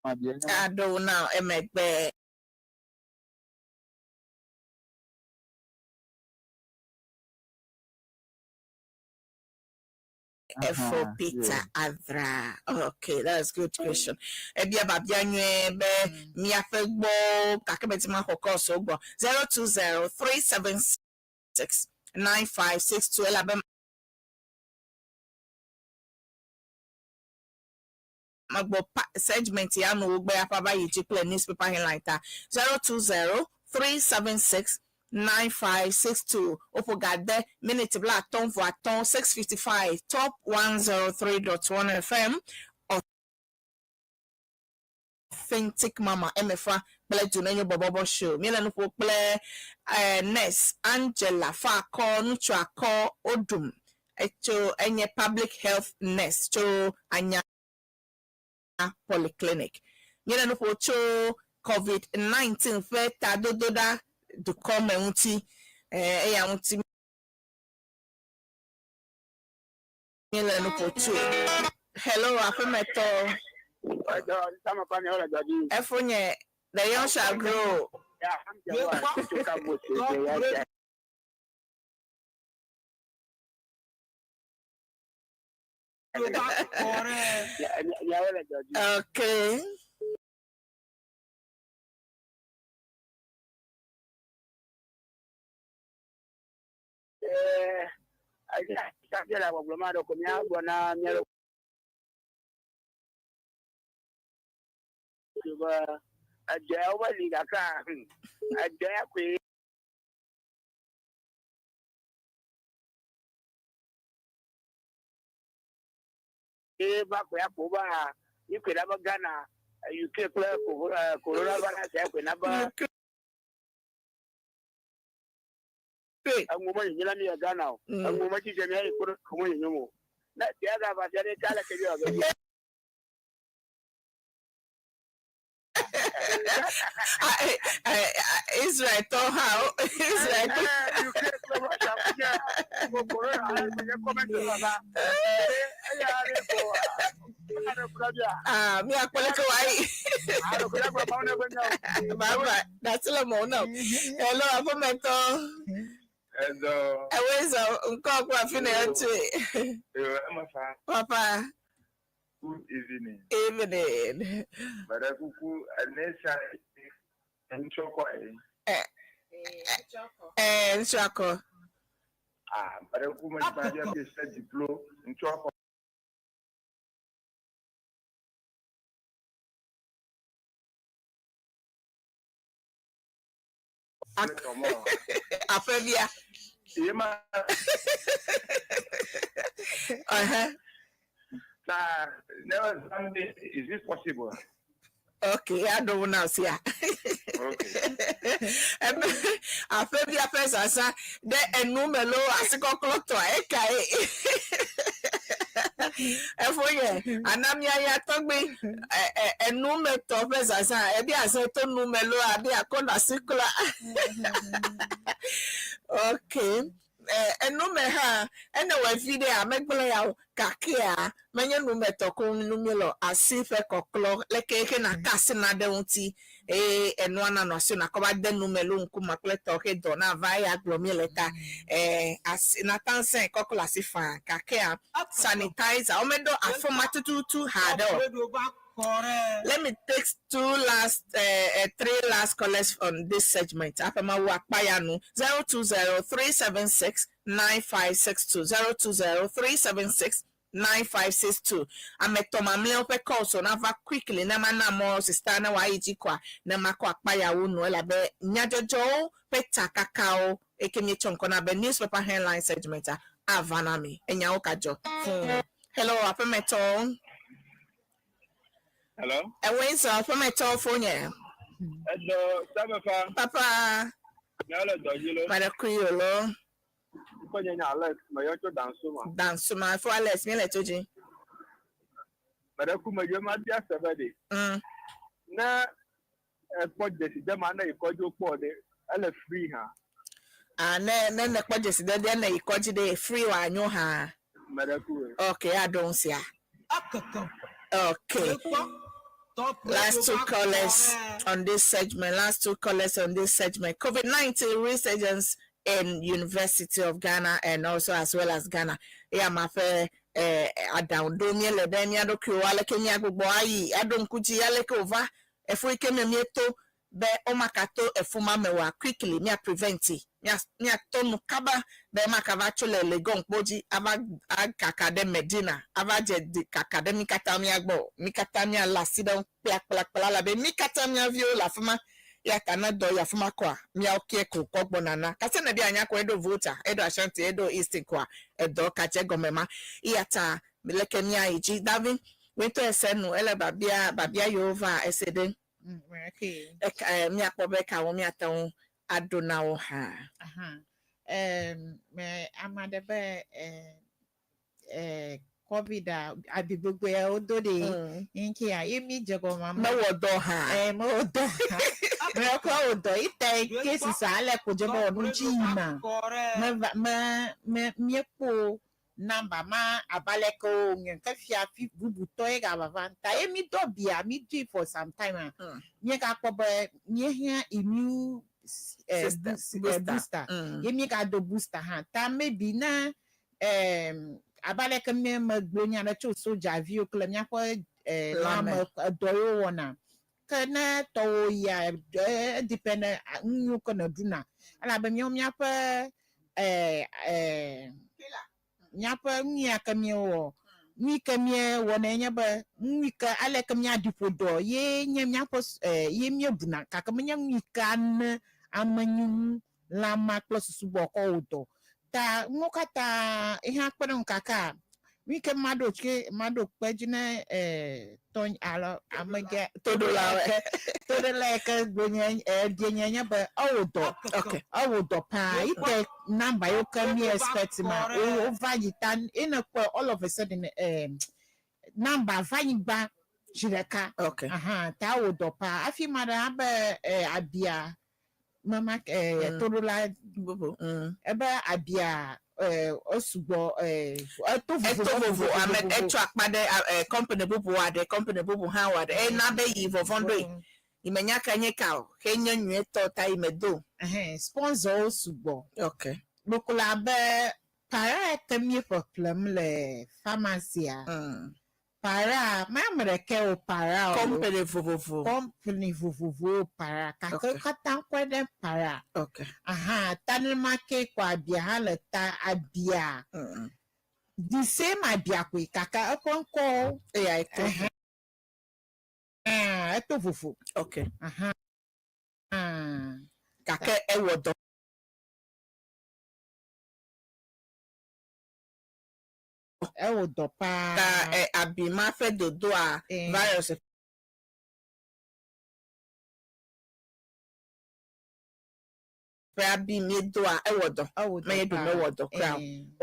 mabia nye ma. Aɖewo na emegbe. Efo Peter Adra. Okay, that's good question. Ebia babia nyuie be miaƒe gbɔ gake meti ma xɔ kɔɔso gbɔ 020 376 9562 elabe Magbɔ pa segment ya nu wogbe aƒe ava yi dzi kple newspaper headline ta 020 376 9562. Woƒo ga de miniti 55, 6:55, Top 103.1 FM. Authentic Mama MFA kple Dunenyo Bɔbɔbɔ Show. Míele nu ƒo kple eh, Nurse Angela Fakɔ Ŋutsuakɔ Odum etso enye Public Health Nurse tso Anya Polyclinic. Míele nu ƒo tso COVID-19 ƒe tadodoɖa dukɔ me ŋuti. Eh, eya ŋuti míele nu ƒo tsoe. Hello, aƒemetɔ. Efonye, the young shall grow. Okay. Israel tɔ hã Israel tɔ. Ah, mi akpɔ leke wòayi. Bye bye. Dasi le mɔ na o. Hello, aƒemetɔ. Ezo. Ewe zɔ ŋkɔ kple afi na yɔ tsoe. Yo, emefa. Papa. Good evening. Evening. Meɖe kuku enesa ŋutsɔkɔ ye. Eh, eh, ŋutsɔkɔ. Ah, meɖe kuku me gba bia bi se diplo ŋutsɔkɔ. Afɛbia. Yema. Na never Sunday, is it possible? Okay, I don't know. See, Okay. Afɛbia ƒe zazã ɖe enu me loo asikɔklɔ tɔa eka ye. Efonye anamiaya tɔgbi enumetɔ ƒe zazã ebi aze to nume loo abi akɔ nɔ asiklɔa. Okay. Enume hã ene wɔ vi ɖe amegblẽ ya o gakea menye numetɔ ko nu míele o asi ƒe kɔklɔ leke ke naka asi na ɖe ŋuti eye enua nanɔ asi nakɔ va de nume lo ŋkume kple tɔ ke dɔ nava eya gblɔ míele ta asi natansẽ kɔklɔ asi faa gakea sanitizer womeɖo afɔma tututu ha ɖe o. Let me take two last, three last callers on this segment. Afemawu Akpayanu 020 376 9562 020 376 9562. Ametɔ mamlɛwo ƒe calls nava quickly ne mana mɔ sister ne wòayi dzi kɔa ne makɔ akpayawo nu elabe nyadzɔdzɔwo ƒe takakawo eke míetsɔ ŋkɔ na be newspaper headline segment a ava na mi enyawo ka dzɔ fún. Hello, aƒemetɔ. Hello. Ewe sɔ aƒemetɔ fonye. Edo samefa. Papa. Nyale dɔ dzi lo. Mare kui o lo. Ŋkɔ nye nye Alex, meyɔ tso Dansuma. Dansuma fo Alex mi le to dzi. Meɖe ku me dzo ma bia se be ɖe. Ne ekpɔ dzesi de ma ne yi kɔdzi wokpɔ ɖe, ele free hã. Ah, ne kpɔ dzesi de ne yi kɔdzi ɖe free wa nyo hã. Meɖe ku we. Okay, aɖo ŋusia. Okay. Last two callers on this segment. Last two callers on this segment. COVID-19 resurgence in University of Ghana and also as well as Ghana. Yeah, my fair aɖaŋuɖo míele ɖe mía ɖokuiwo aleke míagbugbɔ ayi aɖo ŋku dzi aleke wòva efu yi ke me míeto be womakato efu ma me oa quickly mía prevent. Mía míatɔ nu kaba be makava tso le Legon kpo dzi ava akaka ɖe Medina ava dze di kaka ɖe mí katã mía gbɔ o. Mí katã míalé asi ɖe eŋu kplakplakpla elabe mí katã mía viwo le afi ma. Eya ta ne dɔ yi afi ma koa, míawo ke ko kɔ gbɔna na. Kase nèbia anya ko eɖo Volta, eɖo Ashanti, eɖo Eastern koa, edɔ ka dze egɔme ma. Eya ta leke míayi dzi? Davi, wò ŋutɔ èse nu, ele biabia, biabia yiwo va ese ɖe. Eka, míakpɔ be kawo míate ŋu aɖo na wo hã. Aha. Em, me ame aɖe be eh, eh, COVID a abi gbogbo ya wodo ɖe ŋkea ye mi dze gɔme ame. Mewɔ dɔ hã. Eh, mewɔ dɔ hã. Mewɔ wɔ dɔ ite cases ale ko dze be wɔ nu dzi yina. Meva me me míekpɔ namba ma abe aleke wo nye ke fia fi bubutɔ ye gava va ta ye mi dɔ bia mi doe for some time a míegakpɔ be míehiã immune eh, System, eh, booster. Booster ye míegado booster hã ta maybe ne abe aleke mí megblɔ nya ɖe tso sojaviwo kple míaƒe eh, Lãme. lãme edɔ yiwo wɔna ke ne tɔwo yia eh, edepend ɖe nu yiwo ke nèɖuna elabe míawo míaƒe eh, eh, míaƒe nu ya ke míewɔ nu yi ke míewɔnɛ nye be nu yi ke aleke míaɖi ƒo dɔ ye nye míaƒe eh, ye míebuna gake menye nu yi ke ane ame nyi lãma kple susu gbɔ kɔ wò dɔ ta nuwo katã ehã kpe ɖe ŋu kaka nu yi ke maɖo tse maɖo kpe dzi ne eh, tɔ alo amegã Toɖolawo. Toɖola yi ke gblɔ nye eh, die nye nye be ewɔ dɔ ewɔ dɔ paa ite number yiwo ke mi expect ma wo wova yi ta ene kpɔ all of a sudden eh, number va anyigba zi ɖeka. Aha, ta ewɔ dɔ paa hafi ma ɖe hã be eh, abia mama eh, toɖola Bubu. Ebe abia eh, esugbɔ eh, eto vovo. Eto vovo ame etso akpa ɖe eh, company bubu wa ɖe company bubu hã wa ɖe ena be yi vɔvɔ̃ ɖoe yi menya ka nye ka o ke nye nyuietɔ ta yi me do. Ɛhɛn, sponsorwo sugbɔ. Lokola be para ke míeƒeƒlem le pharmacia. Para, me ame ɖeke o para o. Company vovovo. Company vovovowo para gake wo katã kɔe ɖe para. Aha, ta nenema ke ko abia hã le ta abia. The same abia koe gake eƒe ŋkɔwo. Eya eto. Ɛhɛn, eto vovo. Aha. Gake ewɔ dɔ. Ewɔ dɔ paa. Ta eh, abi ma ƒe dodoa virus ƒe abi míedoa ewɔ dɔ. Ewɔ dɔ Menye ɖo paa. mewɔ dɔ kura o.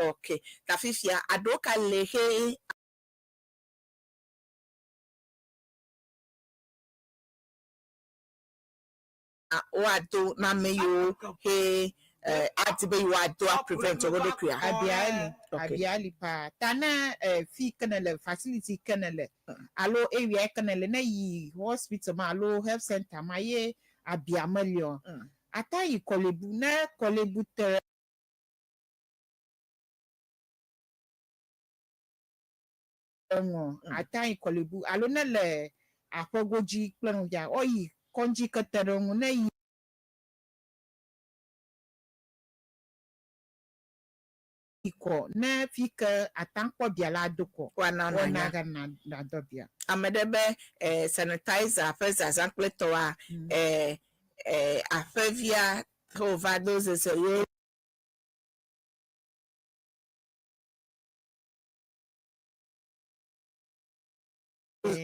Ok. Ta fifia aɖewo ka le he woado na ame yiwo he eh, adi be yewoado a prevent wo ɖokuia. Abia li. Abia li paa. Ta ne eh, fi ke ne le facility ke ne le alo area ke ne le ne yi hospital ma alo health center ma ye abia meli o. Ata yi Korle Bu ne Korle Bu te eŋɔ ata yi Korle Bu alo ne le aƒe godzi kple nuvia woyi kɔndzi ke te ɖe ŋu ne yi kɔ ne fi ke ata kpɔ bia la do kɔ Woana wɔna nanya. ga na na dɔ bia. Ame ɖe be eh, sanitizer ƒe zazã kple tɔa eh, eh, aƒevia he wòva do zeze ye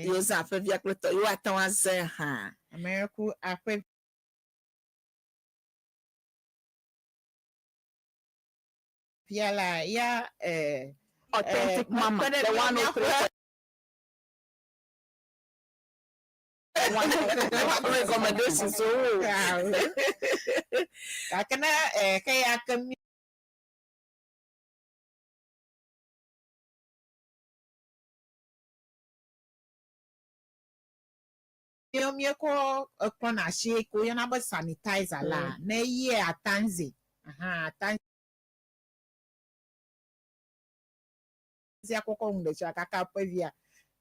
yewozã aƒevia kple tɔ yewoate ŋu azẽ hã. Ame ku aƒe via la ya eh, Authentic eh, Mama, mekpe ɖe the míaƒe 103. Recommendations o. Gake ne eh, ke ya ke mi míawo míekɔ ekplɔna asi ko woyɔna be sanitizer la ne ye atanze aha atanzea kɔkɔ ŋu ɖe tsia kaka ƒe via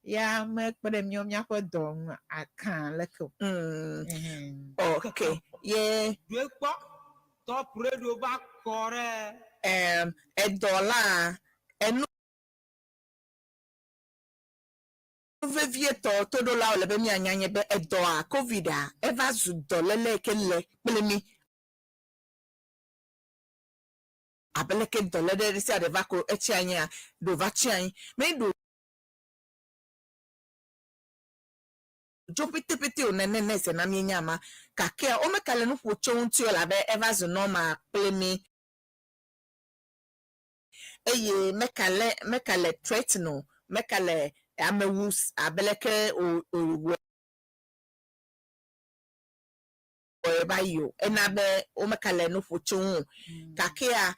ya mekpe ɖe míawo míaƒe dɔ ŋu akã leke o. Ok ye Ɖoe kpɔ. Top Radio va kɔ ɖe. Ɛm, edɔ la, enu vevietɔ toɖolawo le be míanya nye be edɔa, Covid-a, eva zu dɔléle yi ke le kple mí. Abe leke dɔléle ɖe sia ɖe va ko etsi anyia, ɖo va tsi anyi. Menye ɖo dzo ƒetɛƒetɛ o nene ne ese na míenya ma. Gakea womeka le nu ƒo tso ŋuti o elabe eva zu normal kple mí. Eye meka le meka le threaten o, meka le amewu abe leke o o wɔe va yi o. Ena be womeka le nu ƒo tso ŋu o. Gakea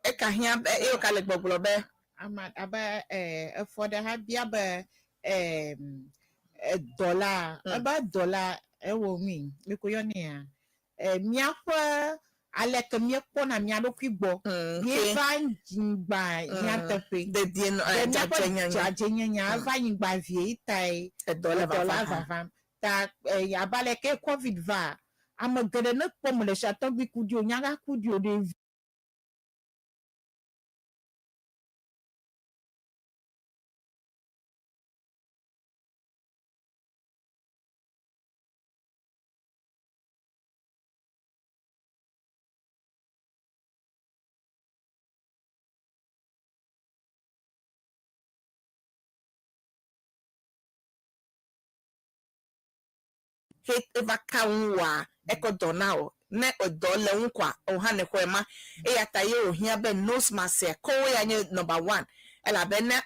eka hiã be eye woka le gbɔgblɔ be Ama abe efɔ ɖe hã bia be dɔla ebe dɔla ewɔ nui mi ko yɔnɛa míaƒe aleke míekpɔna mía ɖokui gbɔ míeva nyigba nyateƒe Dedienɔ Ɖe míaƒe dzadzɛnyenye. Dzadzɛnyenye eva nyigba vie tae Edɔ le edɔ la vavam. Vavam ta abe aleke COVID va ame geɖe ne kpɔ me le sia tɔgbi ku ɖi o nyaga ku ɖi o ɖevi He eva ka ŋu wa ekɔ dɔ na o ne edɔ le ŋu koa o hã ne xɔe ma eya ta ye wòhiã be nose mask kɔwo ya nye number one elabe ne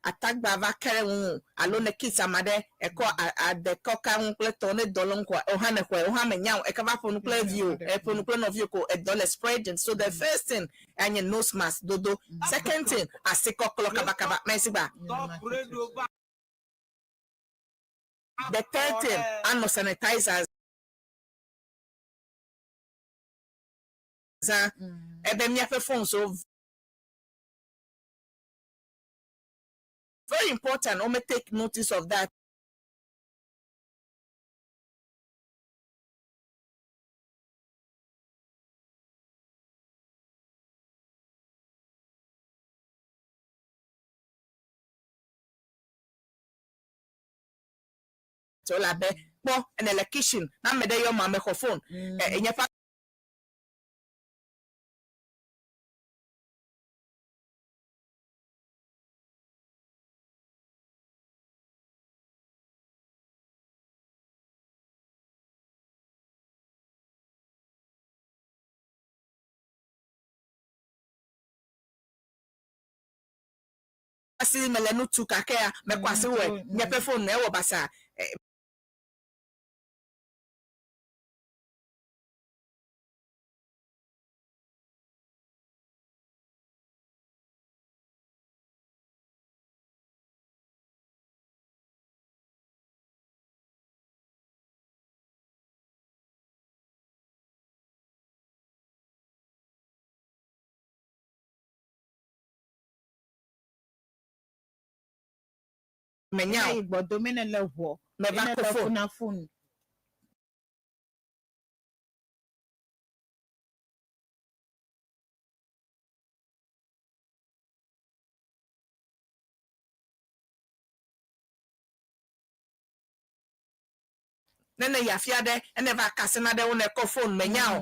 atagba va ke ɖe ŋu alo ne kiss ame aɖe ekɔ ade kɔ ka ŋu kple tɔ ne dɔ le ŋu koa o hã ne xɔe o hã menya o eke va ƒo nu kple viwo eƒo nu kple nɔviwo ko edɔ le spreading. So the first thing anye nose mask dodo. Second thing, asikɔklɔ kabakaba mɛsigba. Top Radio va The third thing, anɔ sanitizer zã ebe míaƒe phones wo very important wome take notice of that. Elabe kpɔ ene le kitchen na ame ɖe yɔ ma mexɔ phone enye ƒe asi me le nu tu kakea mekɔ asi wɔe nye ƒe phone ewɔ basa. Menya o. Yi gbɔdome ne le ʋɔ meva ne kɔ le phone ƒona phone. Ne ne yi afi aɖe ene va kasi na ɖe wo ne kɔ phone menya o.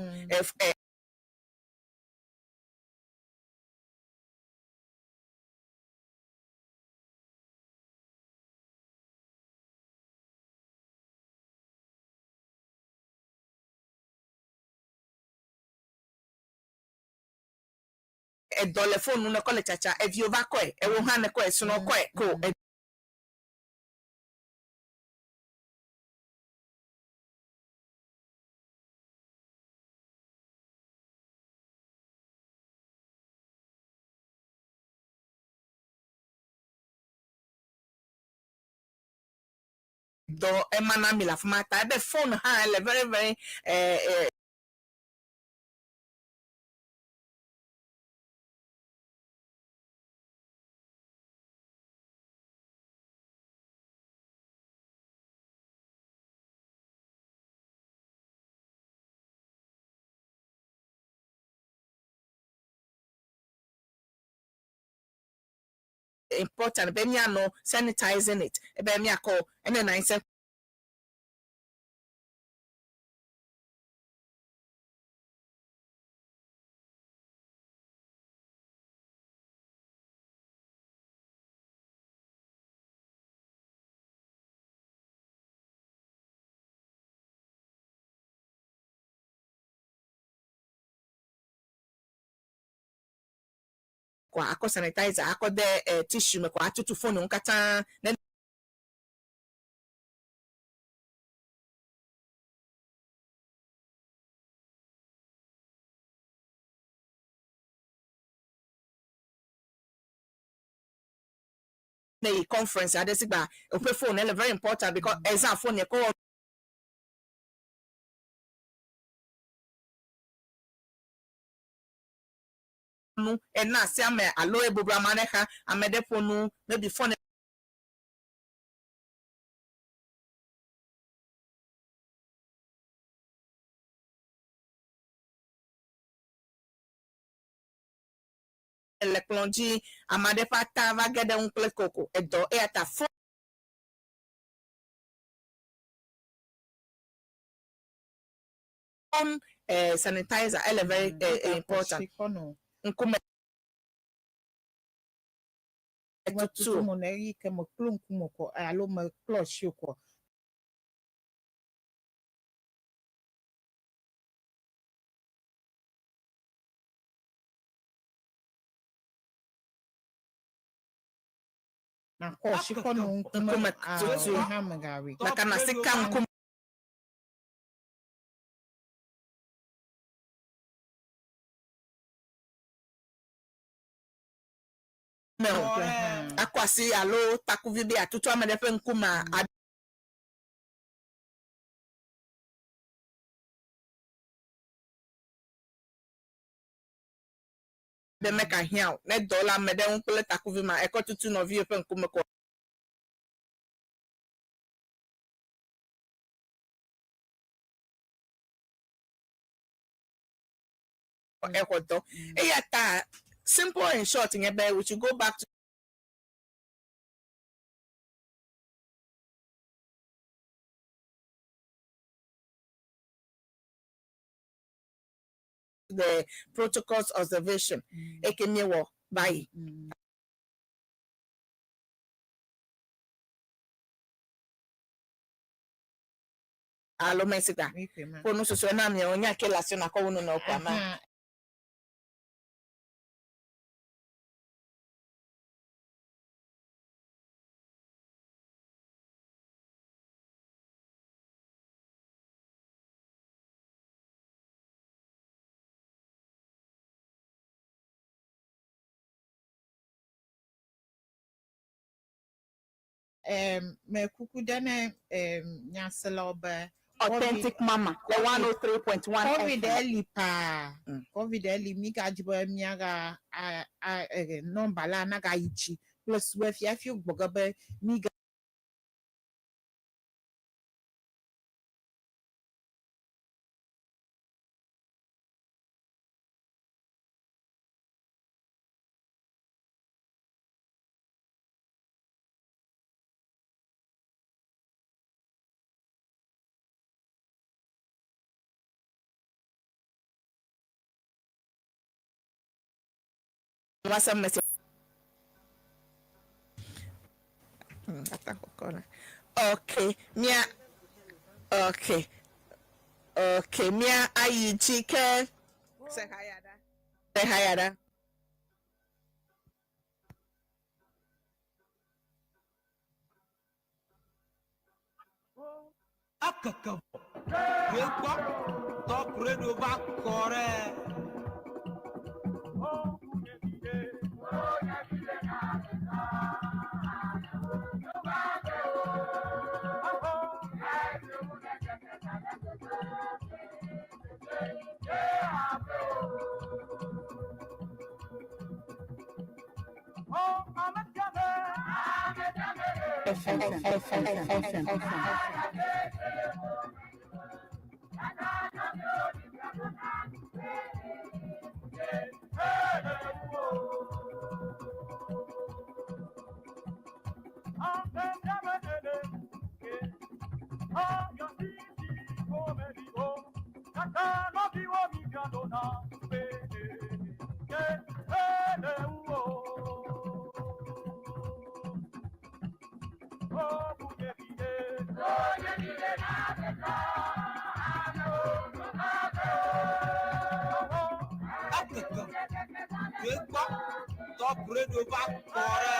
Edɔ le phone nu ne kɔ le tsatsa eviwo va kɔe ewo hã ne kɔe srɔ̃ kɔe ko. Dɔ ema na mi le afi ma ta ebe phone hã le very very important be mianɔ sanitizing it ebe miakɔ ene na ŋusẽ kɔ akɔ sanitizer akɔ de tissue me kɔ atutu phone wo katã ne ne yi conference aɖe si gba woƒe phone ele very important because ezã phone kɔ wɔ nu ena asi ame alo eboblo ame aɖe xa ame ɖe ƒo nu maybe phone le kplɔ dzi ame aɖe ƒe ata va ge ɖe ŋu kple koko edɔ eya ta phone sanitizer ele very important ŋkume tutu mo ne yi ke me klo ŋkume kɔ alo me klɔ asi kɔ. Nakɔ asi kɔ nɔ ŋkume Ŋkume tutu. hã megawoe. Mègana asi ka ŋkume o. Akɔ asi alo takuvi be atutu ame ɖe ƒe ŋkumea aɖe meka hiã o. Ne dɔ le ame ɖe ŋu kple takuvi ma ekɔ tutu nɔviwo ƒe ŋkume kɔ. Exɔ dɔ. Eya ta simple and short nye be we should go back to the protocols observation. Eke miewɔ va yi. Alo mɛsika. Ƒo nu susɔe na miawo nya ke le asi nakɔ wo nɔnɔewo kɔ ama. Aha. Me kuku ɖe ne nyaselawo be Authentic Mama, the 103.1 COVID FM. eli paa. COVID eli mi gadzi be miaga a a nɔmba la nagayi dzi kple sue fiafi gbɔ ge be mi ga WhatsApp message. Okay, mia. Okay. Okay, mia ayi dzi ke. Say hi, Ada. Say hi, Ada. Akeke vɔ. Gbekpɔ Top Radio va kɔ ɖe. FM, FM, FM, FM. Ekeke gbɔ Top Radio va kɔ ɖe.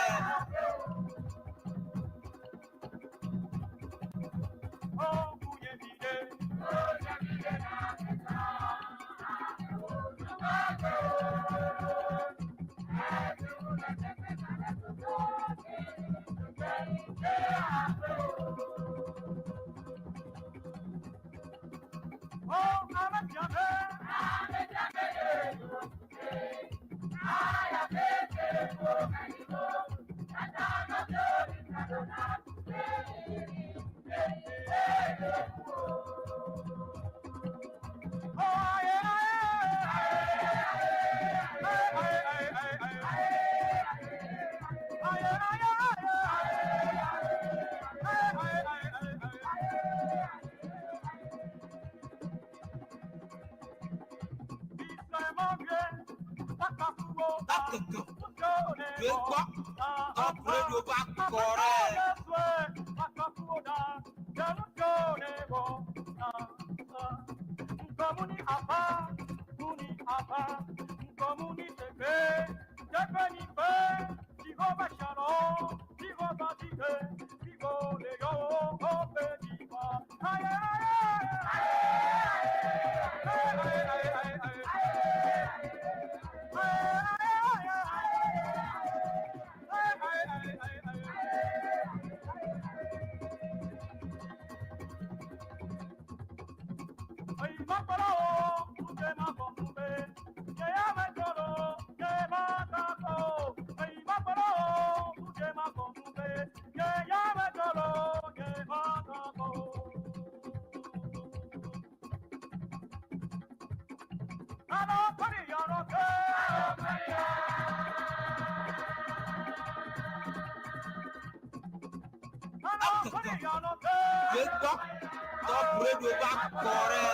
Ekeke gbɔ Top Radio va kɔ ɖe.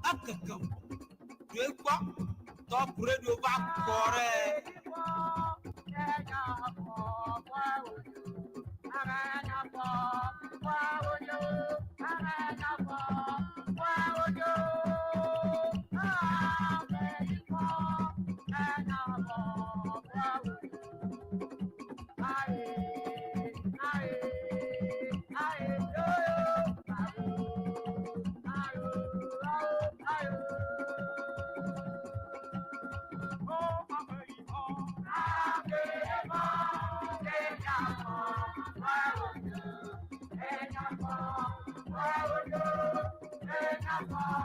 Ekeke gbɔ Top Radio va kɔ ɖe. Ekeke gbɔ Top Radio va kɔ ɖe.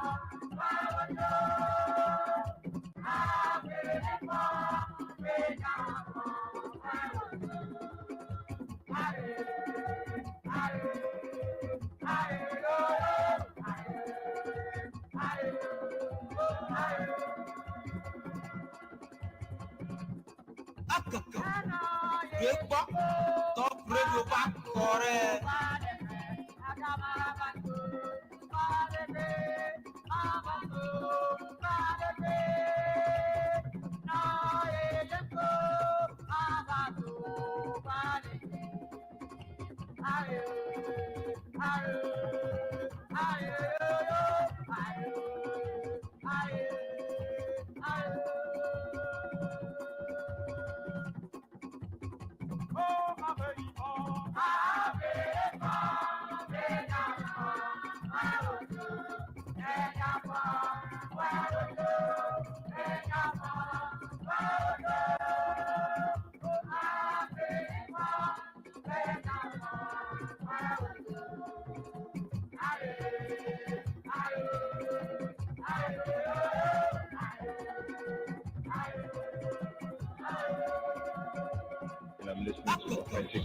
Ekeke gbɔ Top Radio va kɔ ɖe.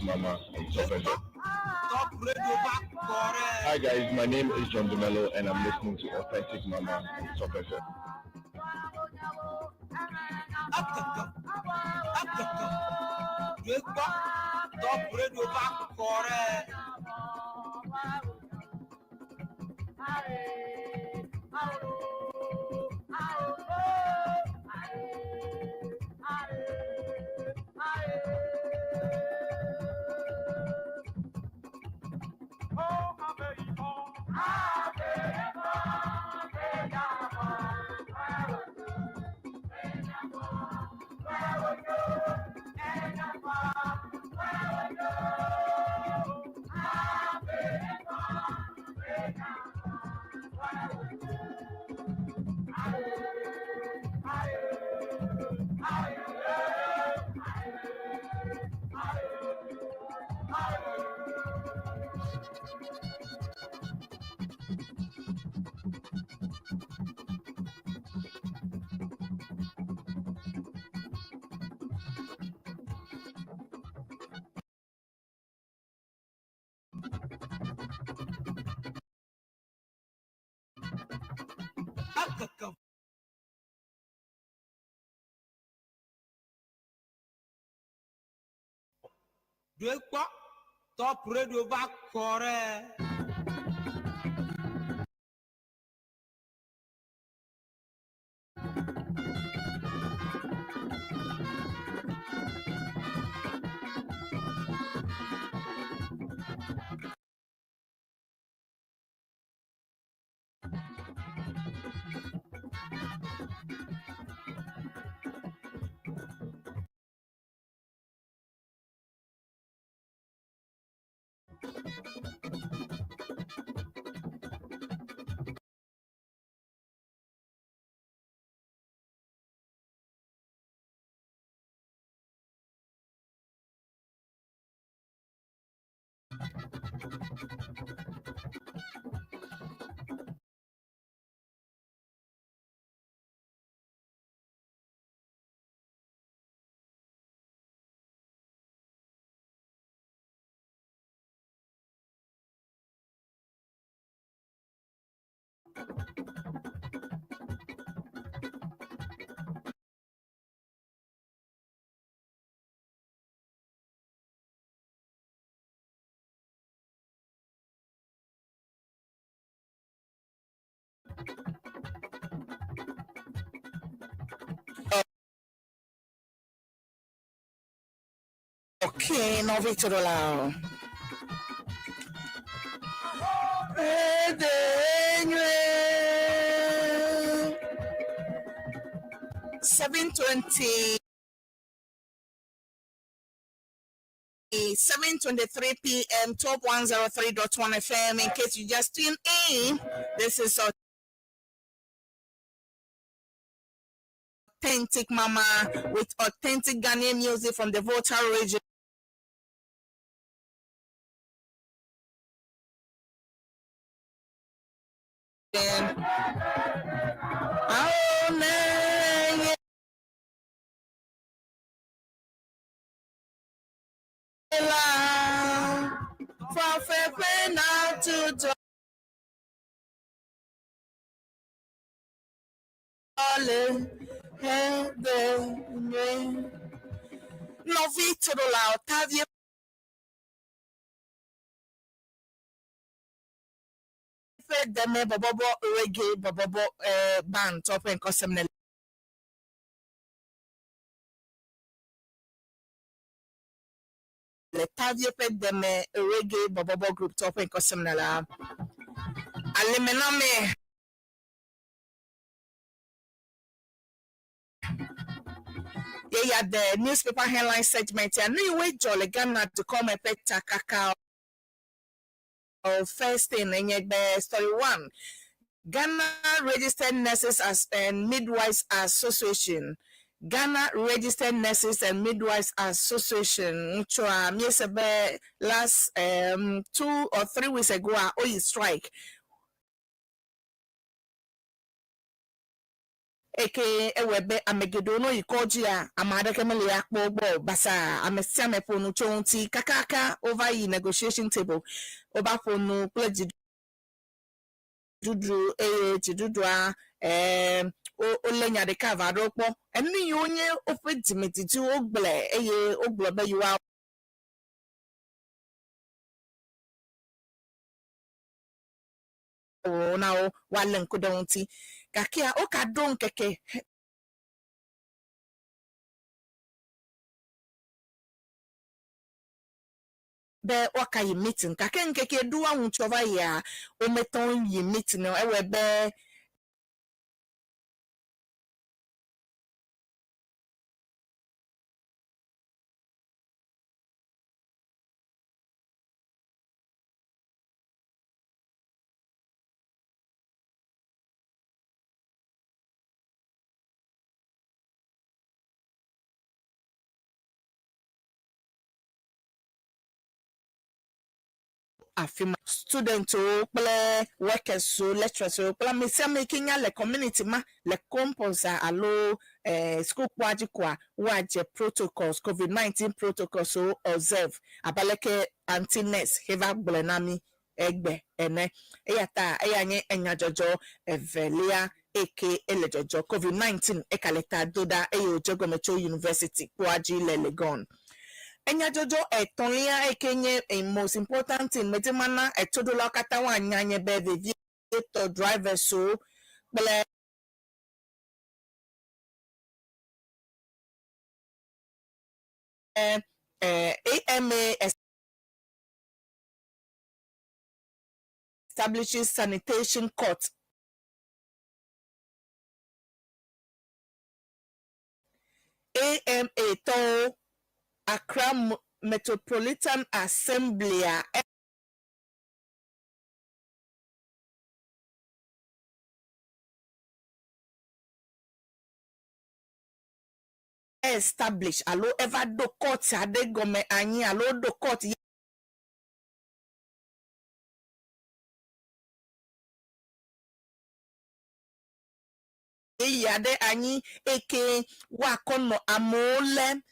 Mama on Top FM. Top Radio va kɔ ɖe. Hi guys, my name is John Dumelo and I'm listening to Authentic Mama on Top FM. Ekeke. Ekeke. Ɖoe kpɔ. Top Radio va kɔ ɖe. Ekeke. Ɖoe kpɔ. Top Radio va kɔ ɖe. Okay, nɔvi tsoɖolawo. Ede nyuie. 7:20. 7:23 p.m. Top 103.1 FM. In case you just tuned in, this is Authentic Mama with authentic Ghanaian music from the Volta region. Nɔvi tsoɖola Otavie ƒe deme bɔbɔbɔ reggae bɔbɔbɔ eh, band tɔ ƒe ŋkɔsem ne le Tavie ƒe deme reggae bɔbɔbɔ group tɔ ƒe ŋkɔsem ne la alemename ye ya the newspaper headline segment ya nu yiwoe dzɔ le Ghana dukɔ me ƒe takaka first thing enye be story one Ghana Registered Nurses as and Midwives Association Ghana Registered Nurses and Midwives Association ŋutsua míese be last 2 or 3 weeks ago a woyi strike. Eke ewɔe be ame geɖewo no yi kɔdzia, ame aɖeke meli akpɔ wo gbɔ o. Basaa ame sia ame ƒo nu tso ŋuti kakaka wova yi negotiation table. Wova ƒo nu kple dziɖuɖu eye dziɖuɖua eh, wolé nya ɖeka eve aɖewo kpɔ. Enu yiwo nye woƒe dzimedidi wogblɔe eye wogblɔ be yewoawɔ na wo woalé ŋku ɖe wo ŋuti. Gakea wogaɖo ŋkeke be woaka yi meeting gake ŋkeke ɖoa ŋutsɔ va yia wometɔ yi meeting o ewɔe be afi ma studentwo kple workerswo lecturerswo kple ame sia ame ke nya le community ma le campus alo school kpɔa dzi koa woadze protocols COVID-19 protocols wo observe abe aleke aunty nurse heva gblɔe na mi egbe ene. Eya ta eya nye enyadzɔdzɔ evelia eke ele dzɔdzɔ COVID-19 eka le ta do ɖa eye wòdze gɔme tso university kpɔa dzi le Legon. Enyadzɔdzɔ etɔ̃lia eke nye a most important thing medi mana etoɖolawo katã woanya nye be vevietɔ drivers wo kple AMA establishes sanitation court. AMA tɔwo Accra Metropolitan Assembly a establish alo eva ɖo court aɖe gɔme anyi alo ɖo court yeye aɖe anyi eke woakɔ nɔ amewo lém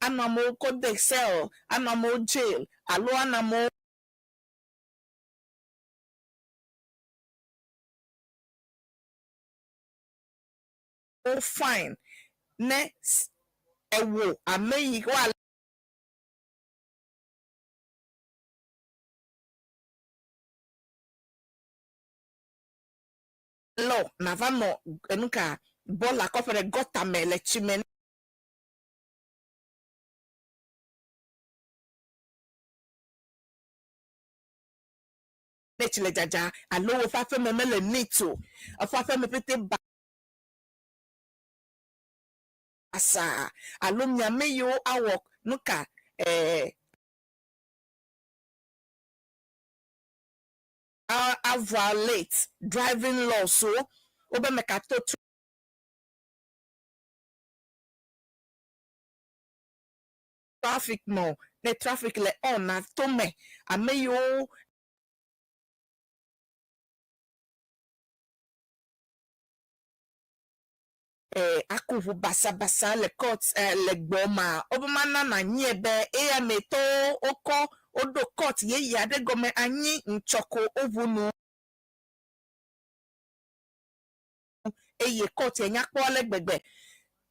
anɔ amewo kɔ de cell anɔ amewo jail alo anɔ amewo fine ne ewo ame yi woalé o nava nɔ enu ka bɔla kɔƒe ɖe gɔta me le tsi me ne tsi le dzadza alo woƒe aƒeme mele neat o eƒe aƒeme ƒete basaa alo miame yiwo awɔ nu ka a violate driving laws wo wobe mekato traffic me o ne traffic le on na to me ame yiwo aku ʋu basabasa le court le gbɔ ma wobe mana na nyie be AMA tɔwo wokɔ woɖo court yeye aɖe gɔme anyi ŋtsɔko woʋu nu eye court ya nyakpɔ ale gbegbe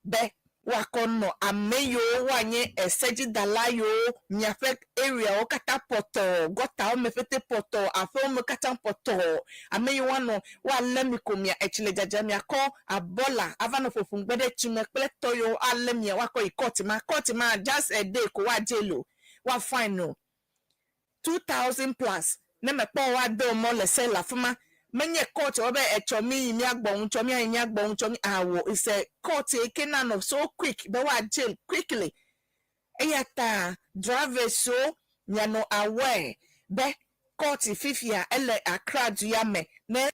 be woakɔ nɔ ame yiwo woanye esedzidala yiwo miaƒe areawo katã pɔtɔ gɔtawo me ƒete pɔtɔ aƒewo me katã pɔtɔ ame yiwo woanɔ woalé mi ko mia etsi le dzadza miakɔ abɔla ava nɔ ƒoƒom gbe ɖe tsi me kple tɔ yiwo alé mia woakɔ yi court ma court ma just a day ko woadze o woa fine o 2000 plus ne mekpɔ woade wo mɔ le cell afi ma menye court wɔ be etsɔ mi yi miagbɔ ŋutsɔ mi ayi miagbɔ ŋutsɔ mi awɔ it's a court yi ke nanɔ so quick be woa jail quickly eya ta drivers wo mianɔ aware be court fifia ele Accra du ya me ne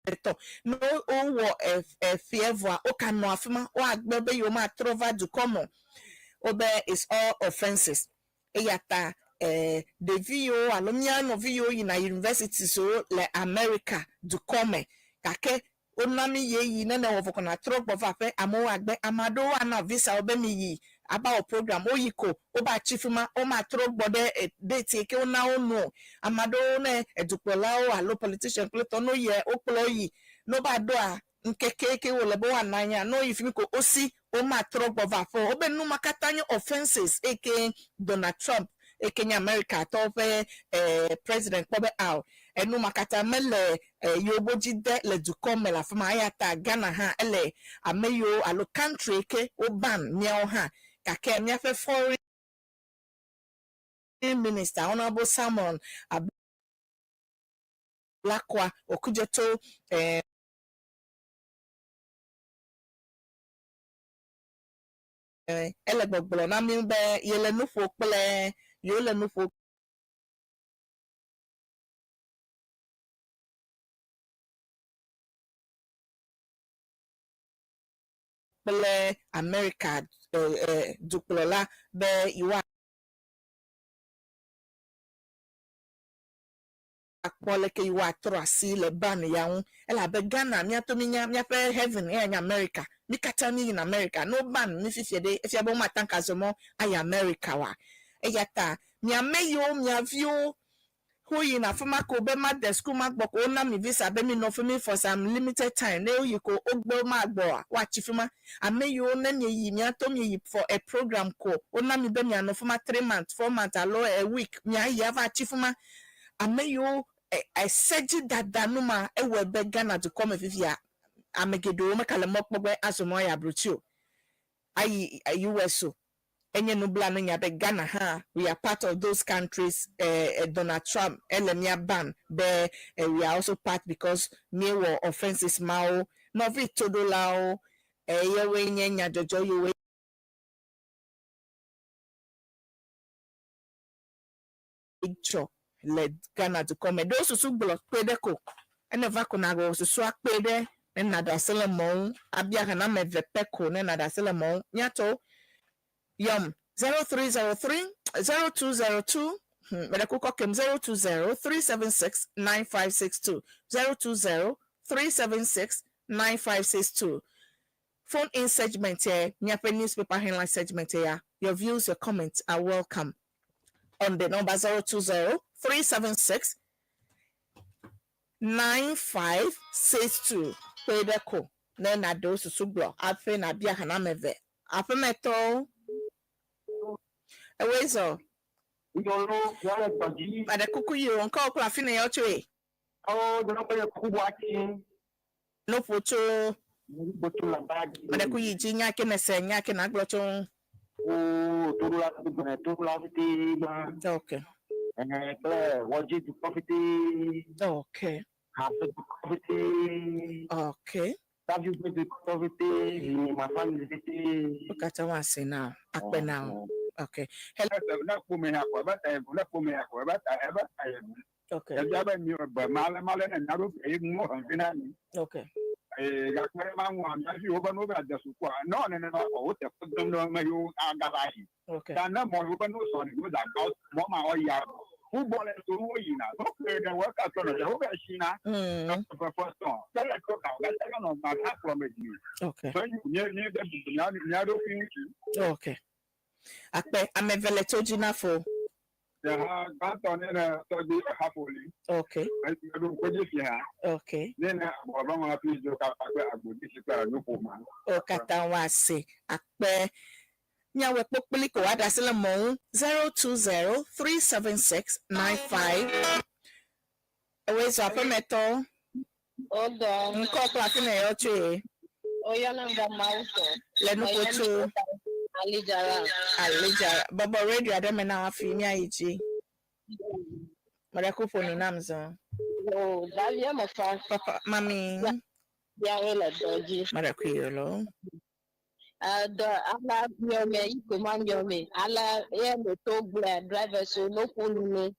Etɔ̃. Ne wowɔ eƒea vɔa, wokanɔ afi ma, woagbe be yewomatrɔ va dukɔ me o. Wobe it's all offences. Eya ta ɖevi yiwo alo mía nɔvi yiwo yina universities wo le America dukɔ me gake wona mí ɣeyiɣi ne nèwɔ vɔ ko nàtrɔ gbɔ va aƒe, amewo agbe. Ame aɖewo ana visa wo be miyi ava wɔ program, woyi ko woba tsi fi ma, womatrɔ gbɔ ɖe date yi ke wona wo nu o. Ame aɖewo ne edukplɔlawo alo politician kple tɔ ne woyia, wokplɔ wo yi. Ne wova ɖoa ŋkeke yi ke wòle be woanɔ anyia, ne woyi fi mi ko wosi, womatrɔ gbɔ va aƒe o. Wobe nu ma katã nye offences eyi ke Donald Trump eyi ke nye Amerikatɔwo ƒe president kpɔ be ao, enu ma katã mele yewo bo dzi de le dukɔ me le afi ma. Eya ta Ghana hã ele ame yiwo alo country yi ke wo ban míawo hã gake míaƒe foreign minister Honourable Samuel Ablakwa Okudzeto ele gbɔgblɔ na mí be yele nu ƒo kple yewo le nu ƒo kple Amerika dukplɔla be yewoakpɔ leke yewoatrɔ asi le ban ya ŋu elabe Ghana míato mínya míaƒe heaven eya nye Amerika. Mí katã míyina Amerika. Ne woban mí fifia ɖe efia be womate ŋu azɔ mɔ ayi Amerika oa? Eya ta mia ame yiwo mia viwo Woyina afima ko be made suku magbɔ ko wona mi visa be minɔ fimi for some limited time ne woyi ko wogbe womagbɔa woatsi fima. Ameyiwo ne mieyi miato mieyi for a program ko wona mi be mianɔ fima 3 months, 4 months alo a week miayi ava tsi fima. Ameyiwo ese dzi dada numa ewɔe be Ghana dukɔ me fifia ame geɖewo meka le mɔ kpɔ be azɔ mɔ ayi abrotsi o ayi US o. Enye nublanuinya be Ghana hã we are part of those countries Donald Trump ele mía ban be we are also part because míewɔ offences mawo. Nɔvi toɖolawo, yewoe nye nyadzɔdzɔ yiwoe dzɔ le Ghana dukɔ me. Ɖewo susu gblɔ kpe ɖe ko ene va ko nàwɔ susua kpe ɖe ne nàɖe asi le mɔ ŋu abia xexlẽme eve pɛ ko ne nàɖe asi le mɔ ŋu. Míatɔwo yɔm 0303 0202 meɖe kukɔ kem 020 376 9562 020 376 9562. Phone in segment here, míaƒe newspaper headline segment here. Your views, your comments are welcome on the number 020 376 9562. Kpe ɖe ko ne nàɖewo susu gblɔ hafi nàbia xexlẽme eve. Aƒemetɔwo, ewoe zɔ. Maɖe kuku yi o, ŋkɔwò kple afi nèyɔ tsoe. Nuƒo tso maɖe ku yi dzi nya ke nèse nya ke nàgblɔ tso ŋu. Okay. Okay. Okay. Wo katã woase na wo, akpe na wo. Okay. Hello. Ne ƒome ya kɔ ebe ta ne ƒome ya kɔ ebe ta ebe ta ye. Okay. Ebia be mi be male male ne mia ɖo eye nu hem na mi. Okay. Ee gake ɖe ma ŋua mia viwo be no va de sukua ne wɔ nenema kɔ wo teƒe gblẽm ɖe ame yiwo agava yi. Okay. Ta ne mɔ yiwo be no sɔ ne wo da gba mɔ ma wɔ ya football le to wo yina no ke ɖe wo ka tɔ ne wo be si na. Ƒe ƒe sɔn kele to ka wo ka nɔ ma ka kplɔ me dzi. Okay. So mi mi be bubu mia mia ɖokui ŋuti. Okay. Akpe ame eve le to dzi na fo. Ya gbãtɔ ne ne tɔgbi exafoli. Okay. Eɖo ŋkpedzi fi ha. Okay. Ne ne abɔ be ŋlɔ fi dzo kapa kple agbodzi kple nuƒoma. Wo katã woase akpe. Míawɔe kpokpli ko woaɖe asi le mɔ ŋu 020 376 95. Ewoe zɔ aƒemetɔwo. Hold on. Ŋkɔ kple afi nèyɔ tsoe. Oyɔna be Mawu tɔ. Le nuƒo tso. Alijara. Alijara. Bɔbɔ radio aɖe me na hafi míayi dzi. Meɖe ku ƒo nu nam zɔ. O, Davia me fa. Papa, mami. Biawo le dɔ dzi. Meɖe ku yi lo. Dɔ ala miɔme yi ko ma miɔme. Ala ye moto gblẽ drivers wo no ƒo nu no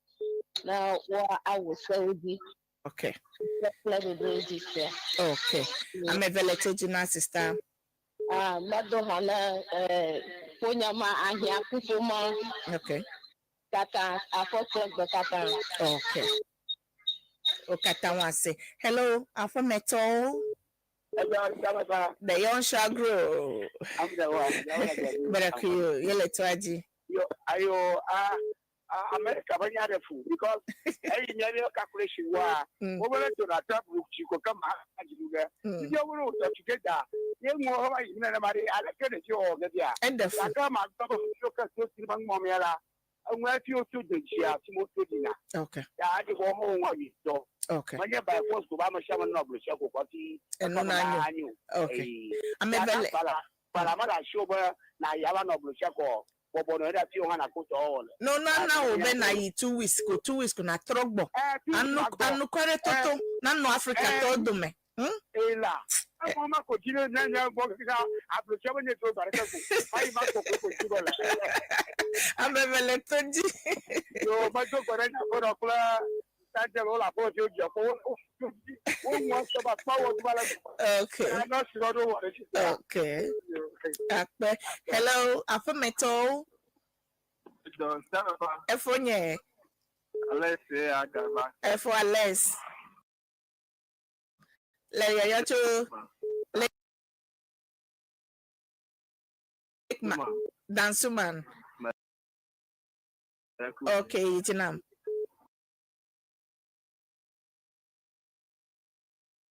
na wa awɔ sewo dzi. Okay. Kple ɖoɖo dzi sia. Okay. Ame eve le to dzi na sista. Ah, medo ha na eh, ƒonyama ahiã kuƒoma Okay. katã, afɔ kple gbe katã. Okay. Wo katã woase. Hello, aƒemetɔwo. The Young shall grow. Gbeɖekuyo, yele toa dzi. Yo, ayo, a, America be nya ɖe fu because eyi nye míaƒe calculation woa, wobe ɖe Donald Trump ɖu dzi ko ke ma dzi ɖu ge. Fifia wo ɖo wòtɔ together ye ŋuwo heva yi nenema ɖe aleke ɖe dzi wɔwɔ ge bia. Eɖe fu. Gake ma gblɔ be fiwo ke to si me ŋmɔ mía la, eŋua fi woto de dzia fi mo to ɖina. Okay. Ya aɖi xɔ ho ŋua yi tɔ. Okay. Menye by force ko ba ame sia ame nɔ blo sia ko kɔ fi. Enu na nyo. Anyo. Okay. Ee. Ame Ya ve na le. kpala kpala me le asiwò be na yi ava nɔ blo sia kɔ bɔbɔ nɔ anyi ɖe afi wò hã nàkpɔ dɔ wɔwɔ le. No na na wò be nayi 2 weeks ko, 2 weeks ko natrɔ gbɔ. Eh, 2 weeks Anu magbɔ. anukware toto Eh, nanɔ Africa eh, tɔwo dome. Ela. Emɔ ma ko dzi ne nye nye gbɔ kaka ablo sia be nye do gba ɖeke ko. Ayi ma ko ko ko dzi bɔ le. Ame eve le to dzi. Yo medo gbe ɖe nye aƒenɔ kple Daniel wole aƒe dzi wodzi ko wo wo ŋua sɔ ba kpa wɔ duba le. Okay. Anɔ si ɖo wɔ ɖe dzi. Okay. Akpe. Hello, aƒemetɔwo. Efo nye. Efo Alex. Le yɔyɔ tso le ma Dansuman. Okay, Yitinam.